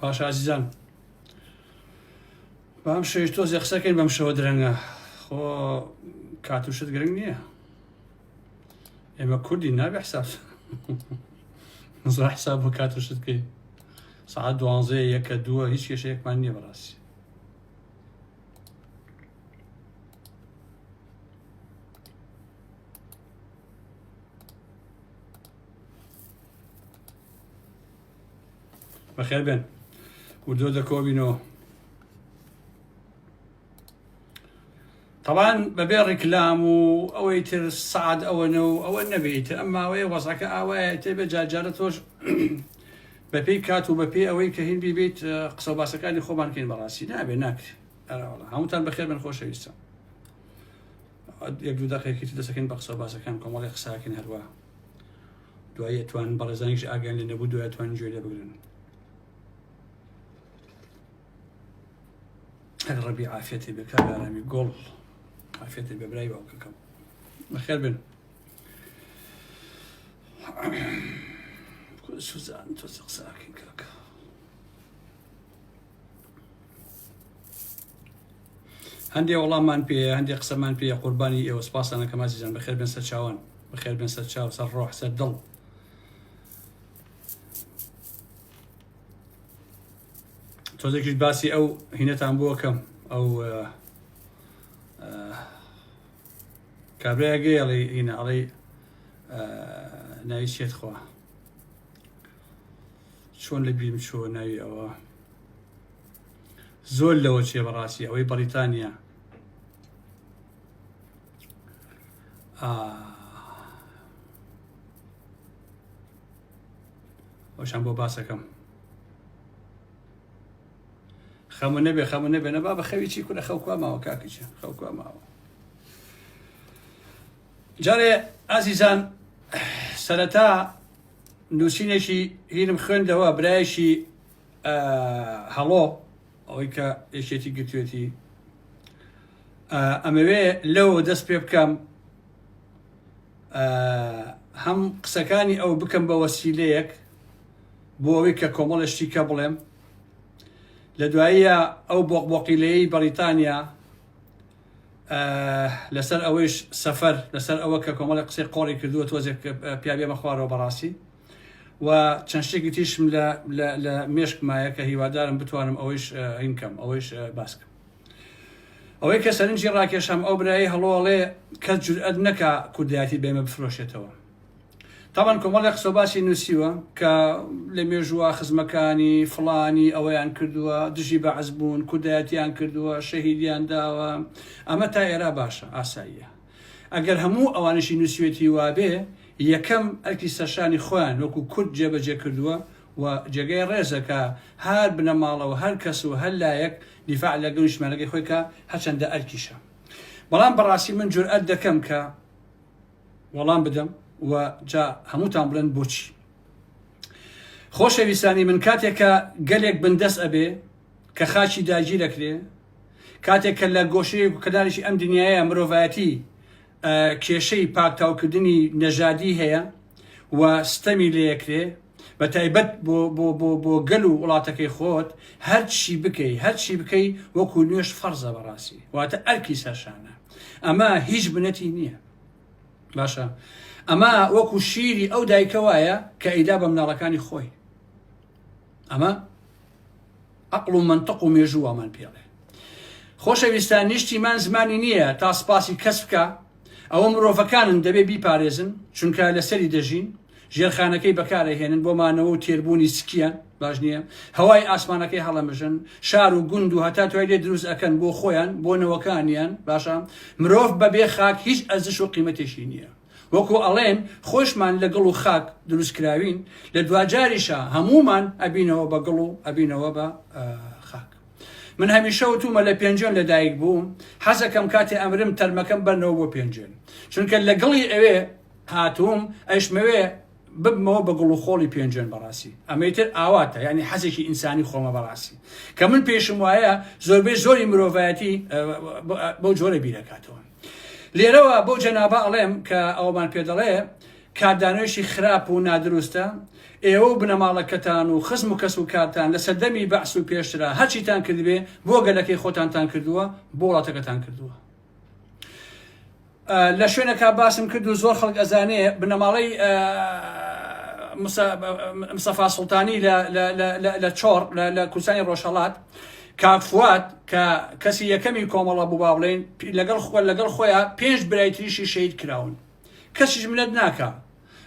باش ئازیزان بام شەویش تۆزێ قسەکەین بەم شەوە درەنگە خۆ کات و شت گرنگ نییە ئێمە کوردی نابێ حساب زۆر حساب بۆ کات و شت بکەین سەعات دوانزەیە یەکە دووە هیچ کێشەیەکمان نییە بەڕاستی بەخێر بێن وردۆ دەکۆبینەوە تەبان بەبێ ڕیکلام و ئەوەی تر سعات ئەوەنە و ئەوە نەبێ تر ئەم ماوەیە وەزعەکە ئاوایە تێ بێ جارجارە تۆش بەپێی کات و بەپێی ئەوەی کە هین بیبیت قسە و باسەکانی خۆمان کەین بەڕاستی نابێ ناکرێ ئەرەوەڵا هەمووتان بەخێر بن خۆشەویستە یەک دوو دەقێکی تر دەسەکەین بە قسە و باسەکان کۆمەڵی قساکەین هەروە دوایی ئەتوان بەڕێزانیش ئاگیان لێ نەبوو دوای ئەتوان گوێ لێ بگرن هەر ڕەبی عافیەتی بێ کاک ئارامی گوڵ عافیەتی بێ برای باوکەکەم بەخێر بن سوزان تۆ قساکەین کاکە هەندێ وەڵاممان پێ هەندێک قسەمان پێ قوربانی ئێوە سپاسانە کە مازیزان بەخێر بێن سەر چاوان بەخێر بێن سەر چاو سەر ڕۆح سەر دڵ تۆزێکیش باسی ئەو هینەتان بۆکەم ئەو کابراگەی ئەڵێ هینە ئەڵێ ناوی چێت خوا چۆن لە بیم چۆ ناوی ئەوە زۆر لەوە چێ بەڕاستی ئەوەی بەریتانیا ئەوشان بۆ باسەکەم خەمە نەبێ خەمە نەبێ نەبا بە خەوی چی کورە خەو کوا ماوە کاکیچە خەو کوا ماوە جارێ ئازیزان سەرەتا نووسینێکی هینم خوێندەوە برایەکی هەڵۆ ئەوەی کە یەکێتی گرتوێتی ئەمەوێ لەوە دەست پێ بکەم هەم قسەکانی ئەو بکەم بە وەسیلەیەک بۆ ئەوەی کە کۆمەڵە شتی کە بڵێم لە دواییە ئەو بۆقبۆقیلەی بەریتانیا لەسەر ئەوەیش سەفەر لەسەر ئەوە کە کۆمەڵی قسەی قۆڕی کردووە تۆزێک پیابێمە خوارەوە بەڕاستی و چەند شتێکی تیشم لە لە مێشکمایە کە هیوادارم بتوانم ئەوەیش هینکەم ئەوەیش باسکەم ئەوەی کە سەرنجی ڕاکێشام ئەو برایی هەڵۆڵێ کەس جورئەت نەکا کوردایەتی بێمە بفرۆشێتەوە تاوان کۆمەڵێک قسە باسی نووسیوە کە لە مێژووە خزمەکانی فڵانی ئەوەیان کردووە دژی بەعس بوون کوردایەتیان کردووە شەهیدیان داوە ئەمە تا ئێرا باشە ئاساییە ئەگەر هەموو ئەوانشی نووسوێتی وابێ یەکەم ئەرکی سەرشانی خۆیان وەکو کورد جێبەجێ کردووە و جێگەی ڕێزە کە هەر بنەماڵە و هەر کەس و هەر لایەک دیفاع لە گەل نیشتمانەکەی خۆی کە هەرچەندە ئەرکیشە بەڵام بەڕاستی من جورئەت دەکەم کە وەڵام بدەم و جا هەمووتان بڵێن بۆچی خۆشەویستانی من کاتێک کە گەلێک بندەست ئەبێ کە خاکی داگیر ئەکرێ کاتێک کە لە گۆشەیەک و کەنارێکی ئەم دنیاە مرۆڤایەتی کێشەی پاکتاوکردنی نەژادی هەیە و ستەمی لێکرێ بە تایبەت بۆ بۆ بۆ بۆ گەل و وڵاتەکەی خۆت هەرچی بکەی هەرچی بکەی وەکو نوێژ فەرزە بەڕاستی واتە ئەرکی سەرشانە ئەمە هیچ بنەتی نییە باشە ئەمە وەکو شیری ئەو دایکە وایە کە ئەیدا بە مناڵەکانی خۆی ئەمە عقل و منطق و مێژوو وامان پێڵێ خۆشەویستان نیشتیمان زمانی نییە تا سپاسی کەس بکە ئەوە مرۆڤەکانن دەبێ بیپارێزن چونکە لەسەری دەژین ژێرخانەکەی بەکارەهێنن بۆ مانەوە و تێربوونی سکیان باش نییە هەوای ئاسمانەکەی هەڵەمژن شار و گوند و هەتا توای لێ دروست ئەکەن بۆ خۆیان بۆ نەوەکانیان باشە مرۆڤ بەبێ خاک هیچ ئەرزش و قیمەتێکی نییە وەکو ئەڵێن خۆشمان لە گڵ و خاک دروست کراوین لە دواجاریشا هەموومان ئەبینەوە بە گڵ و ئەبینەوە بە خاک من هەمیشە وتومە لە پێنجوێن لە دایک بووم حەزەکەم کاتێ ئەمرم تەرمەکەم بەرنەوە بۆ پێنجوێن چونکە لە گڵی ئەوێ هاتووم ئەشمەوێ ببمەوە بە گوڵ و خۆڵی پێنجوێن بەڕاستی ئەمەی تر ئاواتە یعنی حەزێکی ئینسانی خۆمە بەڕاستی کە من پێشم وایە زۆربەی زۆری مرۆڤایەتی بەو جۆرە بیرەکاتەوە لێرەوە بەو جەنابە ئەڵێم کە ئەومان پێ دەڵێ. کاردانەوەیەکی خراپ و نادروستە، ئێوە و بنەماڵەکەتان و خزم و کەس و کارتان لە سەردەمی بەعس و پێشترا هەرچیتان کردبێ بۆ گەلەکەی خۆتانتان کردووە، بۆ وڵاتەکەتان کردووە. لە شوێنەکە باسم کرد و زۆر خەڵک ئەزانێ بنەماڵەی مستەفا سوڵتانی لە چۆڕ لە کوردستانی ڕۆژهەڵات کاک فواد کە کەسی یەکەمی کۆمەڵە بوو با بڵێین لەگەڵ خۆ لەگەڵ خۆیان پێنج برای تریشی شەهید کراون کەسیش منەت ناکا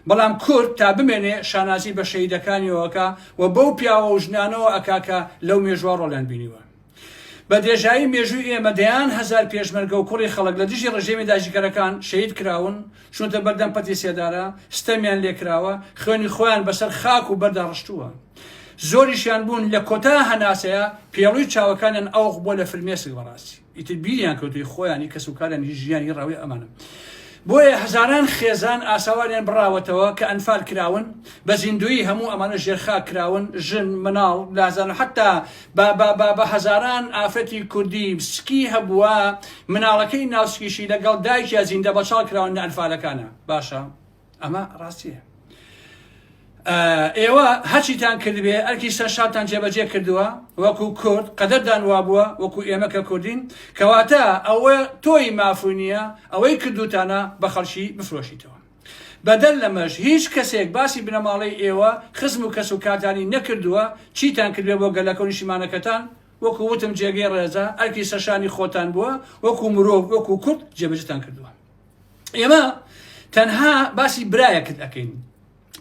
بەڵام کورد تا بمێنێ شانازی بە شەهیدەکانیەوە ئەکا و بەو پیاوە و ژنانەوە ئەکا کە لەو مێژوە ڕۆڵیان بینیوە. بە درێژایی مێژووی ئێمە دەیان هەزار پێشمەرگە و کوڕی خەڵک لە دژی ڕژێمی داگیرکەرەکان شەهید کراون، چوونەتە بەردەم پەتی سێدارە، ستەمیان لێکراوە، خوێنی خۆیان بەسەر خاک و بەردا ڕشتووە. زۆریشیان بوون لە کۆتا هەناسەیا پێڵوی چاوەکانیان ئەوق بووە لە فرمێسک بەڕاستی ئیتر بیریان کەوتووی خۆیان هی کەسوکاریان هی ژیان هی ڕاوی ئەمانە. بۆیە هەزاران خێزان ئاسەواریان بڕاوەتەوە کە ئەنفال کراون بە زیندوویی هەموو ئەمانە ژێرخاک کراون ژن مناڵ لازان و حتا بە بە بە بە هەزاران ئافرەتی کوردی سکی هەبووە مناڵەکەی ناوسکیشی لەگەڵ دایکیا زیندە بەچاڵ کراون لە ئەنفالەکانە باشە ئەمە ڕاستیە ئێوە هەرچیتان کردبێ ئەرکی سەر شانتان جێبەجێ کردووە وەکو کورد قەدەردان وابووە وەکو ئێمە کە کوردین کەواتە ئەوە تۆی مافو نییە ئەوەی کردوتانە بە خەڵکی بفرۆشیتەوە بەدەر لەمەش هیچ کەسێک باسی بنەماڵەی ئێوە خزم و کەس و کارتانی نەکردووە چیتان کردوێ بۆ گەلەکە و نیشتیمانەکەتان وەکو وتم جێگەی ڕێزە ئەرکی سەرشانی خۆتان بووە وەکو مرۆڤ وەکو کورد جێبەجێتان کردووە ئێمە تەنها باسی برایەکت ئەکەین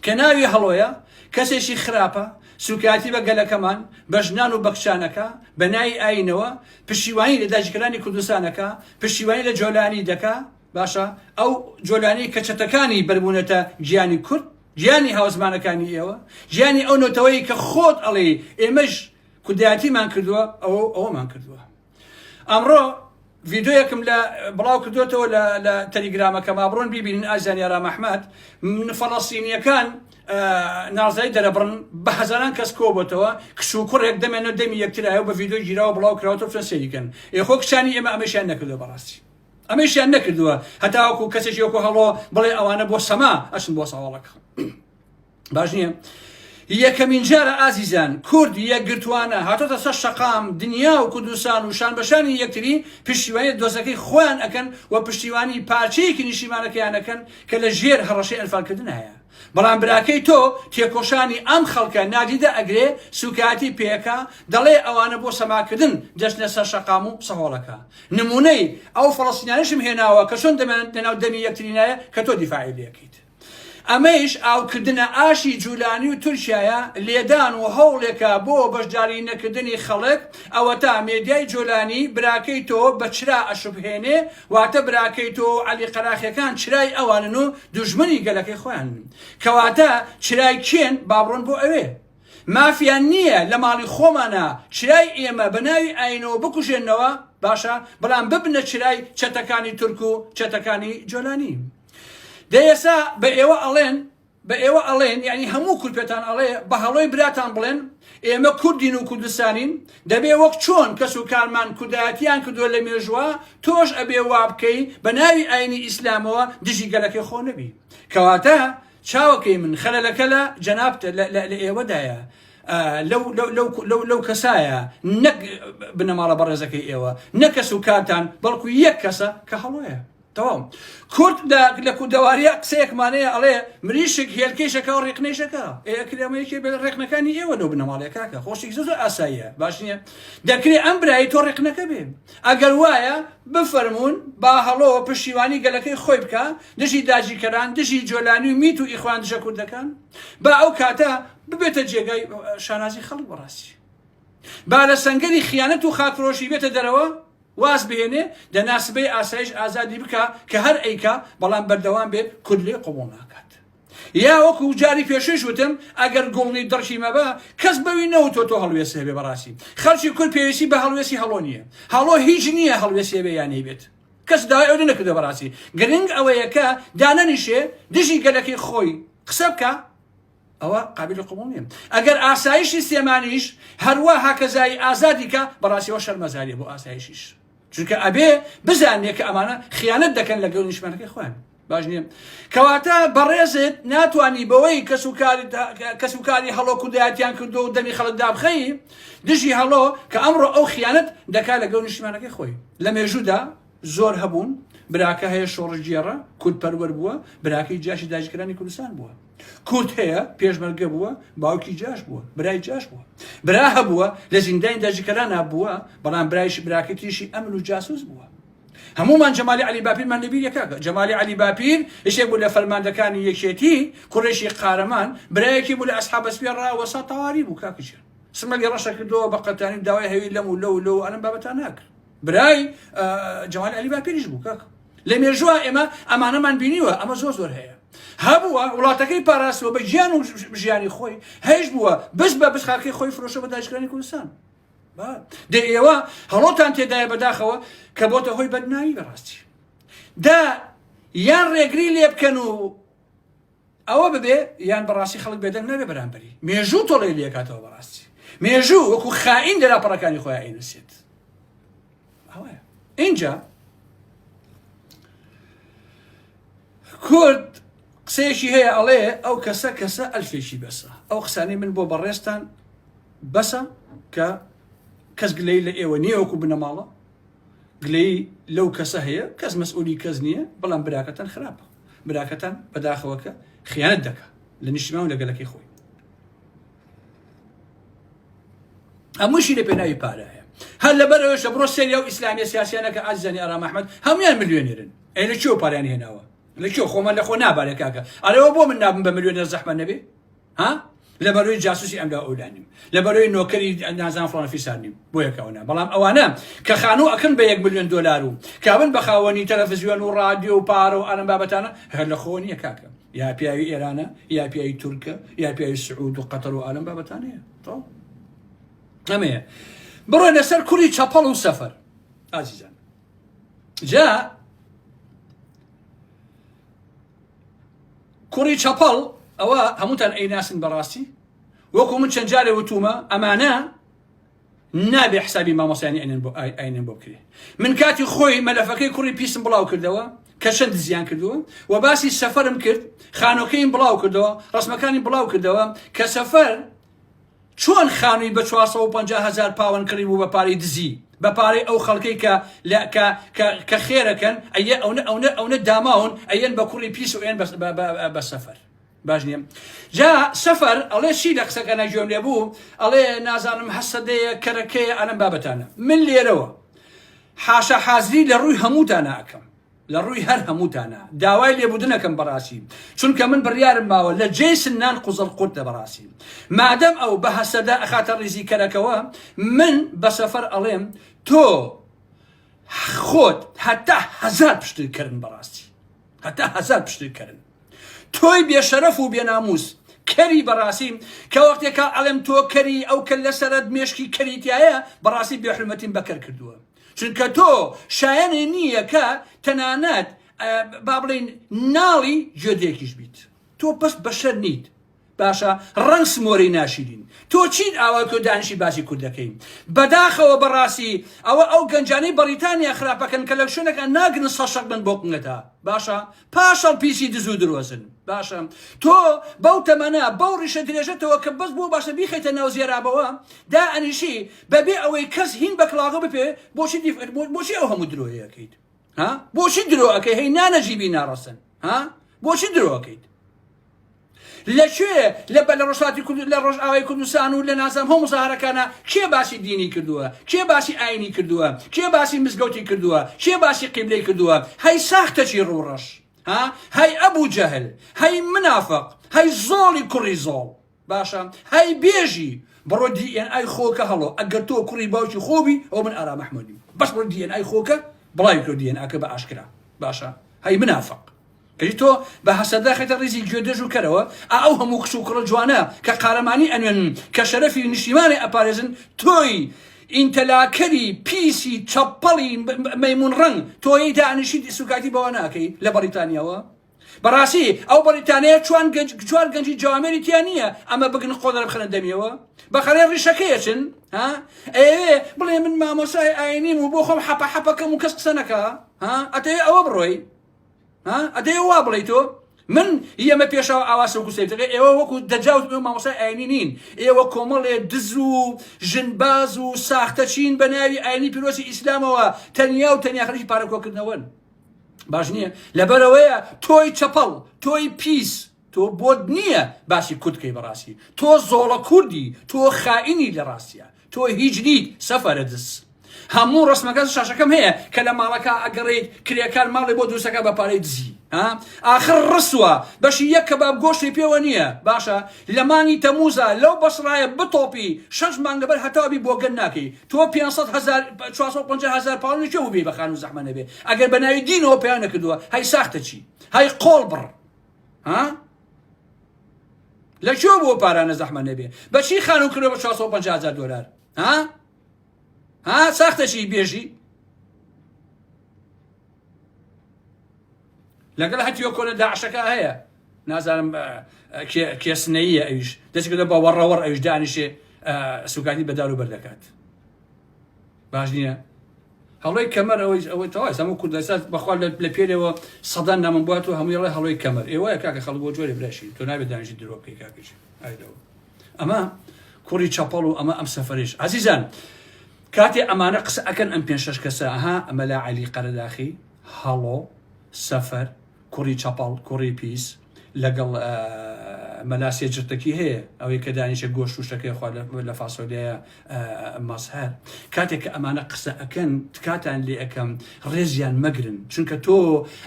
کە ناوی هەڵۆیە کەسێکی خراپە سوکایەتی بە گەلەکەمان بە ژنان و بە کچانەکە بە ناوی ئاینەوە پشتیوانی لە داگیرکەرانی کوردستانەکە پشتیوانی لە جۆلانی دەکا باشە ئەو جۆلانی کە چەتەکانی بەربوونەتە گیانی کورد گیانی هاوزمانەکانی ئێوە گیانی ئەو نەتەوەی کە خۆت ئەڵێ ئێمەش کوردایەتیمان کردووە ئەوە ئەوەمان کردووە ئەمڕۆ ڤیدۆیەکم لە بڵاو کردوێتەوە لە لە تەلیگرامەکەما بڕۆن بیبینن ئازیزان یارام ئەحمەد فەڵەستینیەکان ناڕزایی دەرەبڕن بە هەزاران کەس کۆبتەوە کچ و کوڕێک دەمێنە دەمی یەکترایە و بە ڤیدۆی گیراوە بڵاو کراوەتەوە چۆن سەیریکەن ئێ خۆ کچانی ئێمە ئەمەشیان نەکردووە بەڕاستی ئەمەشیان نەکردووە هەتاوەکو کەسێکی وەکو هەڵۆ بڵێ ئەوانە بۆ سەما ئەچن بۆ ساواڵەکە باش نییە؟ یەکەمین جارە ئازیزان کورد یەکگرتوانە هاتۆتە سەر شەقام دنیا و کوردستان و شانبەشانی یەکتری پشتیوانی دۆزەکەی خۆیان ئەکەن و پشتیوانی پارچەیەکی نیشتیمانەکەیان ئەکەن کە لە ژێر هەڕەشەی ئەنفالکردن هەیە بەڵام براکەی تۆ تێکۆشانی ئەم خەڵکە نادیدە ئەگرێ سوکایەتی پێکا دەڵێ ئەوانە بۆ سەماکردن دەچنە سەر شەقام و سەهۆڵەکە نمونەی ئەو فەڵەستینانەشم هێناوە کە چۆن دەمیان لەناو دەمی یەکترینایە کە تۆ دیفاعی لێکەیت ئەمەیش ئاوکردنە ئاشی جولانی و تورکیایە، لێدان و هەوڵێکە بۆ بەشداری نەکردنی خەڵک، ئەوەتا مێدیای جۆلانی براکەی تۆ بە چرا ئەشوبهێنێ، واتە براکەی تۆ و عەلی قەراخیەکان چرای ئەوانن و دوژمنی گەلەکەی خۆیانن. کەواتە چرای کێن با بڕۆن بۆ ئەوێ. مافیان نییە لە ماڵی خۆمانا چرای ئێمە بە ناوی ئاینەوە بکوژێننەوە، باشە بەڵام ببنە چرای چەتەکانی تورک و چەتەکانی جۆلانی. دە ئێسا بە ئێوە ئەڵێن بە ئێوە ئەڵێن یعنی هەموو کورد پێتان ئەڵێ بە هەڵۆی براتان بڵێن ئێمە کوردین و کوردستانین دەبێ وەک چۆن کەس و کارمان کوردایەتیان کردووە لە مێژوە تۆش ئەبێ وا بکەی بە ناوی ئاینی ئیسلامەوە دژی گەلەکەی خۆ نەبی کەواتە چاوەکەی من خەلەلەکە لە جەنابتە لە ئێوەدایە لەو لەو لەو لەو لەو کەسایە نەک بنەماڵە بەڕێزەکەی ئێوە نە کەس و کارتان بەڵکو یەک کەسە کە هەڵۆیە تەواو کورد لە لە کوردەواریە قسەیەکمان هەیە ئەڵێ مریشک هێلکەی شەکا و ڕیقنەی شەکا ئێ ئەکرێ ئەمە یەکێ بێ ڕێقنەکانی ئێوە لەو بنەماڵەیە کاکە خۆشی زۆر زۆر ئاساییە باش نییە دەکرێ ئەم برای تۆ ڕێقنەکە بێ ئەگەر وایە بفەرموون با هەڵۆ پشتیوانی گەلەکەی خۆی بکا دژی داگیرکەران دژی جۆلانی و میت و ئیخوان دژە کوردەکان با ئەو کاتە ببێتە جێگای شانازی خەڵک بەڕاستی با لە سەنگەری خیانەت و خاکفرۆشی بێتە دەرەوە واز بهێنێ دەنا سبەی ئاسایش ئازادی بکا کە هەر ئەیکا بەڵام بەردەوام بێ کورد لێی قبوڵ ناکات یا وەکو جاری پێشویش وتم ئەگەر گوڵنی دڕکی مەبە کەس بەوی نەوتۆ تۆ هەڵوێست هەبێ بەڕاستی خەڵکی کورد پێویستی بە هەڵوێستی هەڵۆ نییە هەڵۆ هیچ نییە هەڵوێستی هەبێ یان نەیبێت کەس داوای ئەوەی نەکردووە بەڕاستی گرنگ ئەوەیە کە دانەنیشێ دژی گەلەکەی خۆی قسە بکە ئەوە قابلی قبوڵ نییە ئەگەر ئاسایشی سلێمانیش هەروا هاکەزایی ئازادی کە بەڕاستیەوە شەرمەزاریە بۆ ئاسایشیش چونکە ئەبێ بزانێ کە ئەمانە خیانەت دەکەن لەگەڵ نیشمانەکەی خۆیان. باش نییە کەواتە بەڕێزت ناتوانی بەوەی کەس و کاری هەڵۆ کوردایەتیان کردو و دەمی خەڵک دابخەی دژی هەڵۆ کە ئەمڕۆ ئەو خیانەت دەکا لەگەڵ نیشتیمانەکەی خۆی لە مێژوودا زۆر هەبوون براکە هەیە شۆڕشگێڕە کورد پەروەر بووە براکەی جاشی داگیرکەرانی کوردستان بووە کورد هەیە پێشمەرگە بووە باوکی جاش بووە برای جاش بووە برا هەبووە لە زیندانی داگیرکەرانە بووە بەڵام برایش براکەی تریشی ئەمن و جاسوس بووە هەموومان جەمالی عەلی باپیرمان لەبیرە کاکە جەمالی عەلی باپیر یەکێک بوو لە فەرماندەکانی یەکێتی کوڕێکی قارەمان برایەکی بوو لە ئەسحابە سپیە ڕاوەسا تەواری بوو کاکە گیان سمەلی ڕەشە کردەوە بە قەتانی داوای هەوی لەم و لەو لەو ئەلم بابەتان ناکرد برای جەمالی عەلی باپیریش بوو کاکە لە مێژووە ئێمە ئەمانەمان بینیوە ئەمە زۆر زۆر هەیە هەبووە وڵاتەکەی پاراستوە بە گیان و ژیانی خۆی هەیش بووە بس بە بس خاکەی خۆی فرۆشە بە داگیرکەرانی کوردستان دە ئێوە هەڵۆتان تێدایە بەداخەوە کە بۆتە هۆی بەدناوی بەڕاستی دا یان ڕێگری لێ بکەن و ئەوە ببێ یان بەڕاستی خەڵک بێدەنگ نابێ بەرامبەری مێژوو تۆڵەی لێکاتەوە بەڕاستی مێژوو وەکو خائین لە لاپەڕەکانی خۆیان ئەینووسێت ئەوەیە اینجا کورد قسەیەکی هەیە ئەڵێ ئەو کەسە کەسە ئەلفێکی بەسە ئەو قسانەی من بۆ بەڕێزتان بەسە کە کەس گلەی لە ئێوە نییە وەکو بنەماڵە گلەی لەو کەسە هەیە کەس مەسئولی کەس نییە بەڵام براکەتان خراپە براکەتان بەداخەوە کە خیانەت دەکا لە نیشتیمان و لە گەلەکەی خۆی هەمووشی لە پێناوی پارە هەیە هەر لەبەرەوەشە بڕۆ سەیری ئەو ئیسلامیە سیاسیانە کە ئازیزانی ئارام ئەحمەد هەمویان ملیۆنێرن ئەی لە کوێ پاریان هێناوە لە کوێ خۆمان لە خۆ نابارێ کاکە ئەرەوە بۆ من نابم بە ملیۆنێر زەحمە نەبێ ها لە بەرۆی جاسوسی ئەملا ئەولا نیم لە بەرۆی نۆکەری نازان فڵان فیسار نیم بۆ یەکەوە بەڵام ئەوانە کە خانوو ئەکەن بە یەک ملیۆن دۆلار و کابن بە خاوەنی تەلەفزیۆن و ڕادیۆ و پارە و ئەم بابەتانە هەر لە خۆ نییە کاکە یا پیاوی ئێرانە یا پیاوی تورکە یا پیاوی سعود و قەتەر و ئالم بابەتانەیە تۆ ئەمەیە بڕۆ لەسەر کوڕی چەپەڵ و سەفەر ئازیزان جا کوڕی چەپەڵ ئەوە هەمووتان ئەیناسن بەڕاستی وەکو من چەند جارێ وتومە ئەمانە نابێ حسابی مامۆسایانی ئەنێن بۆ ئاینێن بۆ بکرێ من کاتی خۆی مەلەفەکەی کوڕی پیسم بڵاو کردەوە کە چەند دزیان کردووە و باسی سەفەرم کرد خانۆکەیم بڵاو کردەوە ڕسمەکانی بڵاو کردەوە کە سەفەر چۆن خانووی بە 450 هزار پاوەن کڕی بوو بە پارەی دزی بە پارەی ئەو خەڵکەی کە لە کە کە کە خێرەکەن ئەیە ئەونە ئەونە ئەونە داماون ئەیەن بە کوڕی پیس و ئەیەن بە سەفەر باش نییە جا سەفەر ئەڵێ چی لە قسەکەنا گوێم لێ بوو ئەڵێ نازانم هەسەدەیە کەرەکەیە ئەلەم بابەتانە من لێرەوە حاشا حازری لە ڕووی هەمووتانە ئەکەم لە ڕووی هەر هەمووتانە داوای لێبوردنەکەم بەڕاستی چونکە من بڕیارم ماوە لە جێی سنان قوزەڵ قورتە بەڕاستی مادەم ئەو بە هەسەدە ئەخاتە ڕیزی کەرەکەوە من بە سەفەر ئەڵێم تۆ خۆت هەتا هەزار پشتر کەرن بەڕاستی هەتا هەزار پشتر کەرن تۆی بێشەرەف و بێناموس کەری بەڕاستی کە وەختێکا ئەڵێم تۆ کەری ئەو کە لەسەرت مێشکی کەری تایە بەڕاستی بێحرمەتیم بەکەر کردووە چونکە تۆ شایەنی نییە کە تەنانەت با بڵین ناڵی گوێدرێکیش بیت تۆ بەس بەشەر نیت باشە ڕەنگ سمۆرەی ناشیرین تۆ چیت ئاوا کۆ دانیشی باسی کورد دەکەی بەداخەوە بەڕاستی ئەوە ئەو گەنجانەی بەڕیتانیا خراپەکەن کە لە شوێنەکە ناگرن سەشەق بن بۆ قنگەتە باشە پاشەڵ پیسی دز و درۆزن باشە تۆ بەو تەمەنە بەو ڕیشە درێژەتەوە کە بەس بۆ باشە بیخەیتە ناو زێرابەوە دا ئەنیشی بەبێ ئەوەی کەس هین بە کڵاغە بپێ بۆچی بۆچی ئەو هەموو درۆیەکەیت ها بۆچی درۆ ئەکەی هەی نانەجیبی ناڕەسن ها بۆچی درۆ ئەکەیت لە کوێ لە بە لە ڕۆژهەڵاتی کورد لە ڕۆژئاوای کوردستان و لە نازانم هەموو مزاهەرەکانە کێ باسی دینی کردووە کێ باسی ئاینی کردووە کێ باسی مزگەوتی کردووە کێ باسی قیبلەی کردووە هەی ساختەچی ڕووڕەش ها هەی ئەبوو جەهل هەی منافق هەی زۆڵی کوڕی زۆڵ باشە هەی بێژی بڕۆ دی ئێن ئای خۆکە هەڵۆ ئەگەر تۆ کوڕی باوکی خۆبی ئەو من ئارام ئەحمەدیم بەس بڕۆ دی ئێن ئای خۆکە بڵاوی کردو دی ئێن ئاکە بە ئاشکرا باشە هەی منافق کەچی تۆ بە هەسەدە خەیتە ڕیزی گوێدرێژ و کەرەوە، ئا ئەو هەموو کچ و کوڕە جوانە کە قارەمانی ئەنوێنن، کە شەرەفی نیشتیمانێ ئەپارێزن، تۆی ئینتەلاکەری پیسی چەپەڵی مەیمون ڕەنگ تۆی دانیشیت سوکایەتی بەوانە ئەکەی لە بەڕیتانیاوە؟ بەڕاستی ئەو بەڕیتانیایە چوان گەنج چوار گەنجی جوامێری تیا نییە ئەمە بگرن قۆنەرە بخەنە دەمیەوە؟ بەقەرەی ڕیشەکەی ئەچن ها؟ ئەیەوێ بڵێ من مامۆستای ئاینیم و بۆ خۆم حەپە حەپەکەم و کەس قسە نەکا ها؟ ئەتەوێ ئەوە بڕۆی؟ ها ئەدەی وا بڵێی تۆ من یەمە پێشەوە ئاوا سوک و سەیرتەکە ئێوە وەکو دەجاوت ئێوە مامۆستای ئاینی نین ئێوە کۆمەڵێ دز و ژنباز و ساختەچین بە ناوی ئاینی پیرۆزی ئیسلامەوە تەنیا و تەنیا خەریکی پارە کۆکردنەوەن باش نییە لەبەرەوەیە تۆی چەپەڵ تۆی پیس تۆ بۆت نییە باسی کورد کەی بەڕاستی تۆ زۆڵە کوردی تۆ خائینی لە ڕاستە تۆ هیچ نیت سەفەرە دز. هەموو ڕسمەکە شاشەکەم هەیە کە لە ماڵەکە ئەگەڕێیت کرێکار ماڵێ بۆ دروستەکە بە پارەی دزی ها ئاخر ڕسوە بەشی یەک کەباب گۆشتی پێوە نییە باشە لە مانگی تەموزا لەو بەسڕایە بتۆپی شەش مانگ لەبەر هەتاوبی بۆگەن ناکەی تۆ 500 هەزار 450 هەزار پاڵنی کوێ بوو بێی بە خانوو زەحمە نەبێ ئەگەر بە ناوی دینەوە پەیا نەکردووە هەی ساختە چی هەی قۆڵ بڕ ها لە کوێ بۆ پارانە زەحمە نەبێ بەچی خانوو کردوە بە 450 هەزار دۆلار ها ها ساختەچی بێژی لەگەڵ هەتیۆ کۆنە داعشەکە هەیە نازانم کێسنەیە ئەویش دەچکردە بە وەڕەوەڕ ئەویش دانیشێ سوکاتی بەدار و بەردەکات باش نییە هەڵۆی کەمەر ئەوەی ئەوەی تەواو هەموو کوردستان بەخوا لە پێرەوە سەدان نامەم بوات و هەمووی ئەڵێ هەڵۆی کەمەر ئێوە کاکە خەڵک بۆ جۆرێ براشی تۆ نابێت دانیشی درۆ بکەی کاکەش ئایدەوە ئەمە کوڕی چەپەڵ و ئەمە ئەم سەفەریش عزیزان کاتێ ئەمانە قسە ئەکەن ئەم پێ شەش کەسە ئەها ئەمە لا عەلی قەرەداخی هەڵۆ سەفەر کوڕی چەپەڵ کوڕی پیس لەگەڵ مەلا سێجرتەکی هەیە ئەوەی کە دانیشە گۆشت و شتەکەی خوا لە فاسۆلیایە مەزهەر کاتێک کە ئەمانە قسە ئەکەن تکاتان لێ ئەکەم ڕێزیان مەگرن چونکە تۆ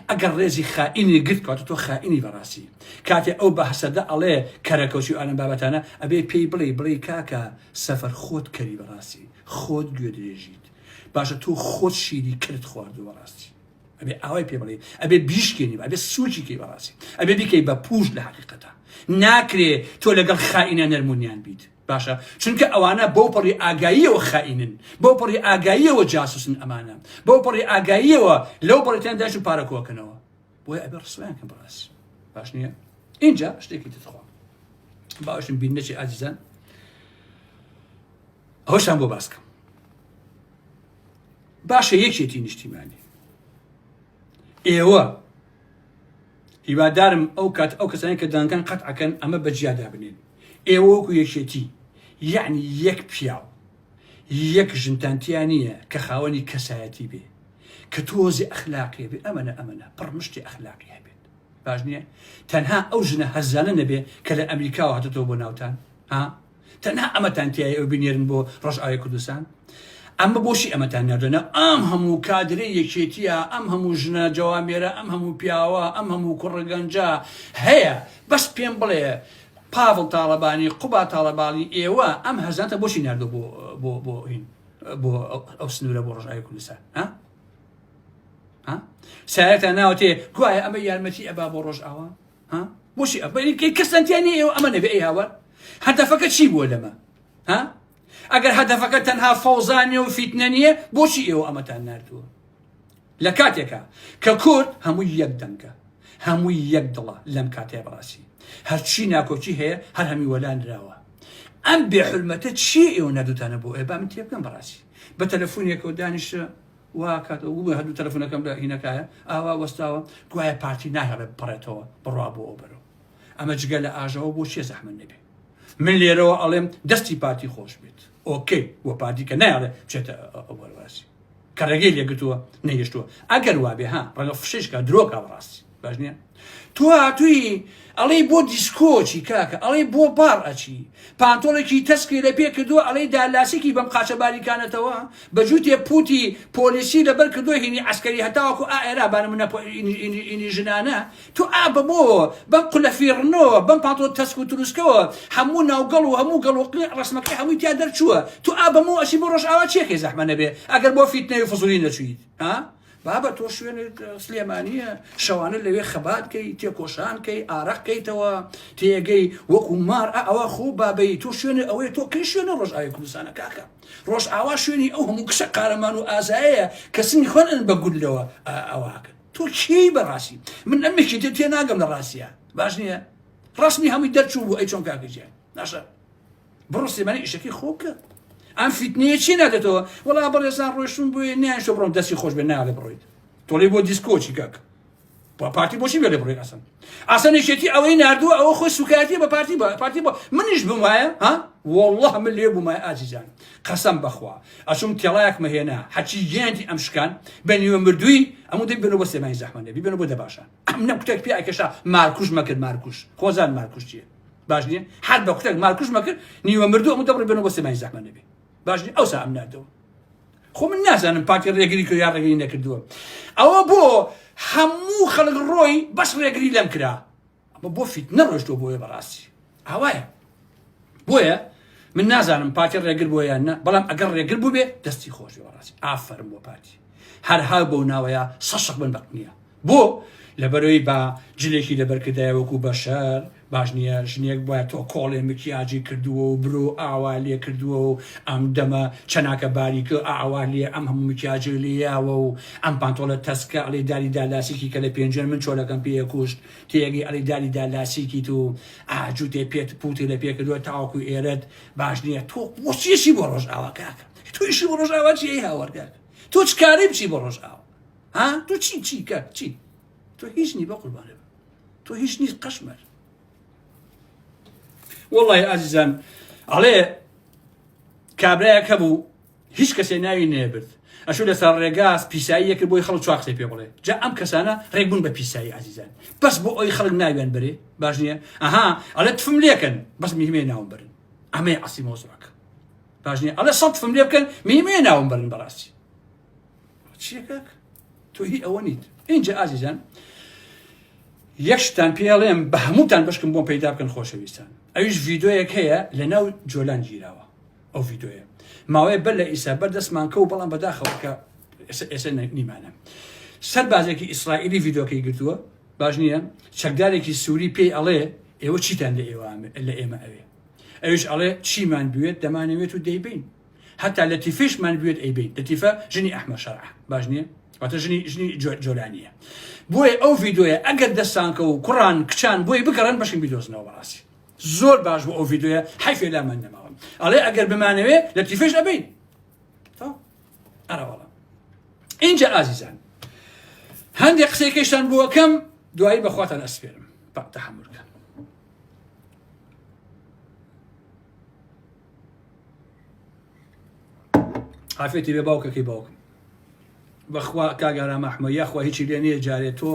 ئەگەر ڕێزی خائینی گرت کاتە تۆ خائینی بەڕاستی کاتێ ئەو بە هەسەدە ئەڵێ کەرەکەوچی ئالم بابەتانە ئەبێ پێی بڵێ بڵێ کاکە سەفەر خۆت کەری بەڕاستی خۆت گوێ درێژیت باشە تۆ خۆت شیری کرد خواردووە بەڕاستی ئەبێ ئاوای پێ بڵێ ئەبێ بیشکێنی ئەبێ سوچی کەی بەڕاستی ئەبێ بیکەی بە پوش لە حقیقەتە ناکرێ تۆ لەگەڵ خائینە نەرمونیان بیت باشە چونکە ئەوانە بەو پەڕی ئاگاییەوە خائینن بەو پەڕی ئاگاییەوە جاسوسن ئەمانە بەو پەڕی ئاگاییەوە لەو پەڕیتیان داش و پارە کۆکەنەوە بۆیە ئەبێ ڕسوایان کەم بەڕاستی باش نییە اینجا شتێکی تر خوا باشم بیر نەچێ ئازیزان ئەوەشتان بۆ باسکەم باشە یەکێتی نیشتیمانی ئێوە هیوادارم ئەو کات ئەو کەسانی کە دەنگەکان قەت ئەکەن ئەمە بە جیا دابنێن ئێوە وەکو یەکێتی یعنی یەک پیاو یەک ژنتان تیا نییە کە خاوەنی کەسایەتی بێ کە تۆزی ئەخلاقی بێ ئەمەنە ئەمەنە پڕ مشتی ئەخلاقی هەبێت باش نییە تەنها ئەو ژنە هەرزانە نەبێ کە لە ئەمریکاوە هاتۆتەوە بۆ ناوتان ها تەنها ئەمەتان تیایە ئەو بینێرن بۆ ڕۆژئاوای کوردستان ئەمە بۆچی ئەمەتان نردۆنە ئەم هەموو کادرەی یەکێتیە ئەم هەموو ژنە جوامێرە ئەم هەموو پیاوە ئەم هەموو کوڕە گەنجە هەیە بەس پێم بڵێ پاڤڵ تاڵەبانی قوبا تاڵەباڵی ئێوە ئەم هەزانتە بۆچی نردۆ بۆ بۆ بۆ هین بۆ ئەو سنوورە بۆ ڕۆژئاوای کوردستان ها ها سایەتان ناوەتێ گوایە ئەمە یارمەتی ئەبا بۆ ڕۆژئاوا ها بۆچی ئەبەری کەستان تیا نییە ئێوە ئەمە نەبێ ئەی هاوار هەدەفەکە چی بووە لەمە ها ئەگەر هەدەفەکە تەنها فەوزانیە و فیتنە نییە بۆچی ئێوە ئەمەتان ناردووە لە کاتێکا کە کورد هەمووی یەک دەنگە هەمووی یەک دڵە لەم کاتەیە بەڕاستی هەرچی ناکۆکی هەیە هەر هەمی وەلا نراوە ئەم بێحورمەتە چی ئێوە نردوتانە بۆ ئێ با من تێبگەم بەڕاستی بە تەلەفۆنێکەوە دانیشتە وا کات ئەو هەردوو تەلەفۆنەکەم لە هینەکایە ئاوا وەستاوە گوایە پارتی ناهێڵێ بپەڕێتەوە بڕوا بۆ ئەو بەرەو ئەمە جگە لە ئاژاوە بۆ چیە زەحمەت نەبێ من لێرەوە ئەڵێم دەستی پارتی خۆش بێت ئۆکەی وە پارتی کە نایڵێ بچێتە ئەو بەرواسی کە ڕێگەی لێگرتووە نەهێشتووە ئەگەر وابێ ها ڕەنگە فشەیش کە درۆکا بەڕاستی باش نییە تۆ هاتووی ئەڵێی بۆ دیسکۆچی کاکە ئەڵێی بۆ باڕ ئەچی پانتۆڵێکی تەسکی لە پێ کردووە ئەڵێی دالاسیکی بەم قاچە باریکانەتەوە بە جووتێ پوتی پۆلیسی لەبەر کردووە هینی عەسکەری هەتاوەکو ئا ئێرا بانە منە هینی ژنانە تۆ ئا بە بۆ بەم قولە فیڕنەوە بەم پانتۆ تەسک و تروسکەوە هەموو ناوگەڵ و هەموو گەڵ و ڕسمەکەی هەمووی تیا دەرچووە تۆ ئا بەمەوە ئەچی بۆ ڕۆژئاوا چیەکەی زەحمە نەبێ ئەگەر بۆ فیتنەی و فزولی نەچوویت ها بابە تۆ شوێنت سلێمانیە شەوانە لەوێ خەبات کەی تێکۆشان کەی ئارەق کەیتەوە تێگەی وەکو مار ئە ئەوە خۆ بابەی تۆ شوێنە ئەوەیە تۆ کەی شوێنە ڕۆژئاوای کوردستانە کاکە ڕۆژئاوا شوێنی ئەو هەموو کچە قارەمان و ئازایەیە کە سنگی خۆیان ئەن بە گوللەوە ئەوە تۆ کێی بەڕاستی من ئەم یەکێتیە تێناگەم لە ڕاستیە باش نییە ڕسمی هەمووی دەرچوو بوو ئەی چۆن کاکە گیان ناشە بڕۆ سلێمانی ئیشەکەی خۆ بکە ئەم فیتنەیە چی نادێتەوە وەڵا بەڕێزان ڕۆشتون بۆیە نیان شۆ بڕۆم دەستی خۆش بێ ناڵێ بڕۆیت تۆڵی بۆ دیسکۆچی کاک. پارتی بۆچی بێ لێ بڕێ ئەسن ئاسان یەکێتی ئەوەی نردووە ئەوە خۆی سوکایەتی بە پارتی بە پارتی بۆ منیش بم وایە ها والله من لێ بوومای ئازیزان قەسەم بەخوا ئەچوم تێڵایەکمە هێنا هەرچی گیانتی ئەم شکان بە نیوە مردووی ئەمو دەی بێنەوە بۆ سلێمانی زەحمە نەبی بێنەوە بۆ دەباشان ئەم نەم کوتێک پێ ئەکێشا مارکوش مەکرد مارکوش خۆزان مارکوش چییە باش نییە هەر بە کوتێک مارکوش مەکرد نیوە مردوو ئەمو دەبڕی بێنەوە بۆ سلێمانی زەحمە نەبی باش نییە ئەوسا ئەم ناردەوە خۆ من نازانم پارتی ڕێگری کرد یا ڕێگری نەکردووە ئەوە بۆ هەموو خەڵک ڕۆی بەس ڕێگری لەم کرا ئەمە بۆ فیتنە ڕۆشتووە بۆیە بەڕاستی ئاوایە بۆیە من نازانم پارتی ڕێگر بۆ یان نە بەڵام ئەگەر ڕێگر بوو بێ دەستی خۆش بێ بەڕاستی ئافەرم بۆ پارتی هەرها بەو ناوەیە سەشق بن بەق نییە بۆ لەبەرەوەی بە جلێکی لەبەرکردایە وەکو بەشەر باش نییە ژنێک وایە تۆ کۆڵێ مکیاجی کردووە و برۆ ئاوا لێ کردووە و ئەم دەمە چەناکە باریکە ئاوا لێ ئەم هەموو مکیاجی لێیاوە و ئەم پانتۆڵە تەسکە ئەڵێ داری دالاسیکی کە لە پێنجوێن من چۆلەکەم پێ کوشت تێگەی ئەڵێ داری دالاسیکیت و ئاجوتێ پێت پوتی لە پێ کردووە تاوەکو ئێرەت باش نییە تۆ بۆچیشی بۆ ڕۆژئاوا کاکە تۆ ئیشی بۆ ڕۆژئاوا چی ئەی هاوار کاکە تۆ چ کارەی بچی بۆ ڕۆژئاوا ها تۆ چی چی کاک چی تۆ هیچ نی بە قوربانێ بم تۆ هیچ نیت قەشمەر وەڵی ئازیزان ئەڵێ کابرایەک هەبوو هیچ کەسێ ناوی نێبرد ئەشو لەسەر ڕێگاز پیسایی یەکرد بۆی خەڵک چوار قسەی پێ بڵێ جا ئەم کەسانە ڕێک بوون بە پیسایی ئازیزان بەس بۆ ئەوی خەڵک ناویان بەرێ باش نییە ئەها ئەڵێ تفم لێکەن بەس میهمێ ناوم برن ئەمەی ئەسی مۆزوعەکە باش نییە ئەڵێ سەد تفم لێ بکەن میهمێ ناوم برن بەڕاستی چیە کاک تۆ هی ئەوە نیت اینجا ئازیزان یەک شتان پێڵێم بە هەمووتان بەشکم بۆم پەیدا بکەن خۆشەویستان ئەویش ڤیدۆیەک هەیە لە ناو جۆلان گیراوە ئەو ڤیدۆیە ماوەیە بەر لە ئیسا بەر دەستمان کەو بەڵام بەداخەوە کە ئێستا نیمانە سەربازێکی ئیسرائیلی ڤیدۆکەی گرتووە باش نییە چەکدارێکی سووری پێی ئەڵێ ئێوە چیتان لە ئێوە لە ئێمە ئەوێ ئەویش ئەڵێ چیمان بوێت دەمانەوێت و دەیبین هەتا لەتیفەیشمان بوێت ئەیبەین لەتیفە ژنی ئەحمە شەرع باش نییە واتە ژنی ژنی جۆلانیە بۆیە ئەو ڤیدۆیە ئەگەر دەستانکە و کوڕان کچان بۆی بگەڕن بەشین بیدۆزنەوە بەڕاستی زۆر باش بۆ ئەو ڤیدۆیە حەیفێ لامان نەماوە ئەڵێ ئەگەر بمانەوێ لەتیفەش ئەبین ئەرەوەڵا اینجا ئازیزان هەندێک قسەیەکەشتان بۆکەم دوایی بەخواتان ئەسپێرم تەحمل کەن عافێتی بێ باوکەکەی باوکم بەخوا کاک ئارام ئەحمە یاخوا هیچی لێ نییە جارێ تۆ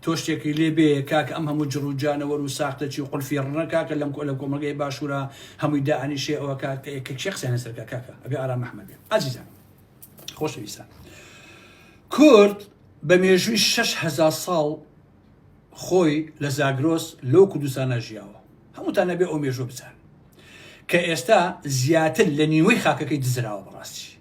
تۆ شتێکی لێ بێ کاک ئەم هەموو جڕ و جانەوەر و ساختەچی و قولفی ڕنە کاکە لەم لە کۆمەڵگەی باشوورە هەمووی دائەنیشێ ئەوە کاک کە کێ قسەیان لەسەر کە کاکە ئەبێ ئارام ئەحمە بێ ئازیزان خۆشەویستان کورد بە مێژووی 6هزار ساڵ خۆی لە زاگرۆس لەو کوردستانە ژیاوە هەمووتان ئەبێ ئەو مێژوە بزانن کە ئێستا زیاتر لە نیوەی خاکەکەی دزراوە بەڕاستی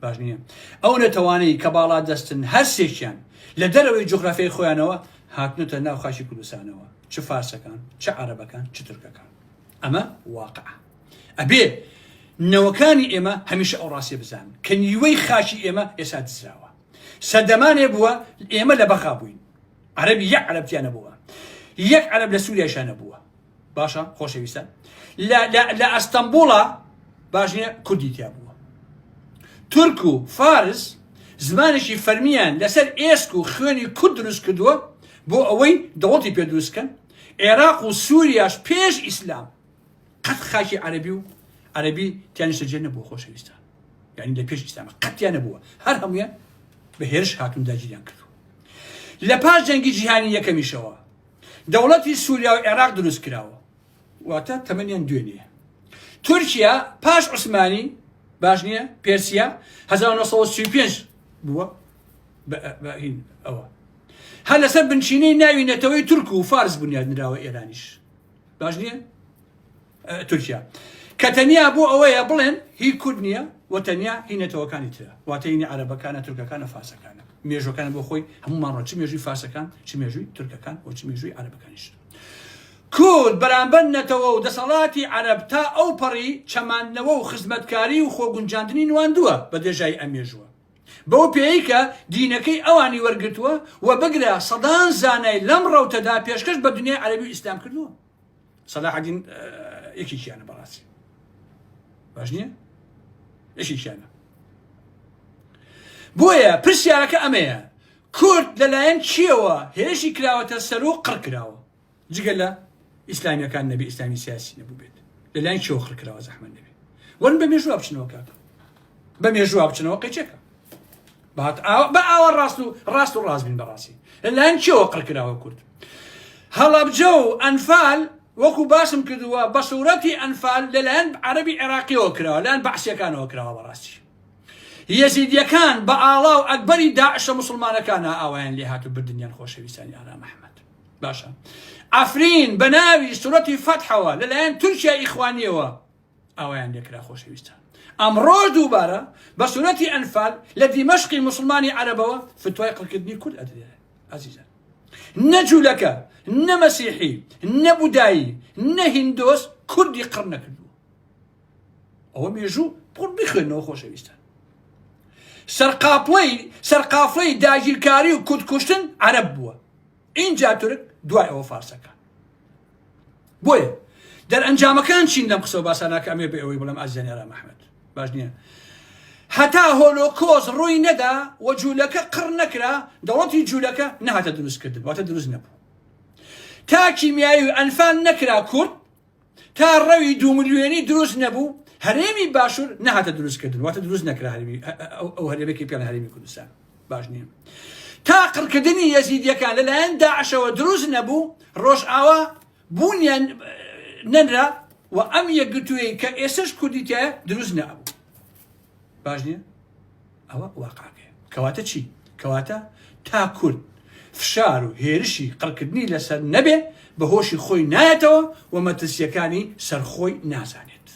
باش نییە ئەو نەتەوانەی کە باڵا دەستن هەرسێکیان لە دەرەوەی جوغرافیای خۆیانەوە هاتنەتە ناو خاکی کوردستانەوە چ فارسەکان چ عەرەبەکان چ تورکەکان ئەمە واقع ئەبێ نەوەکانی ئێمە هەمیشە ئەو ڕاستیە بزانن کە نیوەی خاکی ئێمە ئێستا دزراوە سەردەمانێ بووە ئێمە لە بەغا بووین عەرەبی یەک عەرەب تیا نەبووە یەک عەرەب لە سووریایشا نەبووە باشە خۆشەویستان لە ئەستەمبوڵە باش نییە کوردی تیا بووە تورک و فارس زمانێکی فەرمیان لەسەر ئێسک و خوێنی کورد دروست کردووە بۆ ئەوەی دەوڵەتی پێ دروستکەن عێراق و سووریاش پێش ئیسلام قەت خاکی عەربی و عەربی تیانیشتەجێ نەبووە خۆشەویستان یعنی لە پێش ئیسلام قەتیان نەبووە هەر هەموویان بە هێرش هاتون داگیریان کردو لە پاش جەنگی جیهانی یەکەمیشەوە دەوڵەتی سووریا و عێراق دروست کراوە واتە تەمەنیان دوێنێ تورکیا پاش عوسمانی باش نییە پێرسیا 1935 بووە ئەوە هەر لەسەر بنچینەی ناوی نەتەوەی تورک و فارس بنیاد نراوە ئێرانیش باش نییە تورکیا کە تەنیا بۆ ئەوەیە بڵێن هی کورد نییە و تەنیا هی نەتەوەکانی ترە واتە هینی عەرەبەکانە تورکەکانە فارسەکانە مێژوەکان بۆ خۆی هەمومان ڕۆ چ مێژووی فارسەکان چ مێژووی تورکەکان و چ مێژووی عەرەبەکانیش کورد بەرامبەر نەتەوە و دەسەڵاتی عەرەب تا ئەو پەڕی چەماندنەوە و خزمەتکاری و خۆگونجاندنی نواندووە بە درێژایی ئەم مێژووە بەو پێیەی کە دینەکەی ئەوانی وەرگرتووە و بگرە سەدان زانای لەم ڕەوتەدا پێشکەش بە دنیای عەرەبی و ئیسلام کردووە. سەلاحەدین یەکێکیانە بەڕاستی باش نییە یەکێکیانە بۆیە پرسیارەکە ئەمەیە. کورد لەلایەن کێوە هێرشی کراوەتە سەر و قڕ کراوە جگە لە ئیسلامیەکان نەبێ ئیسلامی سیاسی نەبوو بێت لەلایەن کێوە قڕ کراوە زەحمەت نەبێ وەرن بە مێژوە بچنەوە کاکە بە مێژوە بچنەوە قەیچێکە بات بە ئاوا ڕاست و ڕاست و ڕاست بین بەڕاستی لەلایەن کێوە قڕ کراوە کورد هەڵەبجە و ئەنفال وەکو باسم کردووە بە سوورەتی ئەنفال لەلایەن عەربی عێراقیەوە کراوە لەلایەن بەعسیەکانەوە کراوە بەڕاستی یەزیدیەکان بە ئاڵا و ئەکبەری داعشە موسڵمانەکانا ئاوایان لێ هات و بردنیان خۆشەویستانی ئارام ئەحمەد باشە عەفرین بە ناوی سورەتی فەتحەوە لەلایەن تورکیا ئیخوانیەوە ئاوایان لێکرا خۆشەویستان ئەمڕۆ دووبارە بە سورەتی ئەنفال لە دیمەشقی موسڵمانی عەرەبەوە فتوای قڕکردنی کورد ئەدرێ ئازیزان نە جوولەکە نە مەسیحی نە بودایی نە هیندۆس کوردی قڕ نەکردووە ئەوە مێژوو پڕ بخوێنەوە خۆشەویستان سەرقاپڵەی سەرقافڵەی داگیرکاری و کوردکوشتن عەرەب بووە ئینجا تورک دوای ئەوە فارسەکان بۆیە دەرئەنجامەکان چین لەم قسە و باسانە کە ئەمێ بێ ئەوەی بڵێم ئازیزانی ئارام ئەحمەد باش نییە هەتا هۆلۆکۆست ڕووی نەدا و جوولەکە قڕ نەکرا دەوڵەتی جوولەکە نەهاتە دروستکردن واتە دروست نەبوو تا کیمیایی و ئەنفال نەکرا کورد تا ڕەوی دوو ملیۆنی دروست نەبوو هەرێمی باشوور نەهاتە دروستکردن واتە دروست نەکرا هەرێمی ئەو هەرێمێکی پێڵ هەرێمی کوردستان باش نییە تا قڕکردنی یەزیدیەکان لەلایەن داعشەوە دروست نەبوو ڕۆژئاوا بوونیان نەنرا و ئەم یەکگرتوویەی کە ئێسش کوردی تایە دروست نەبوو باش نییە ئەوە واقعەکەیە. کەواتە چی؟ کەواتە تا کورد فشار و هێرشی قڕکردنی لەسەر نەبێ بە هۆشی خۆی نایەتەوە و مەترسییەکانی سەر خۆی نازانێت.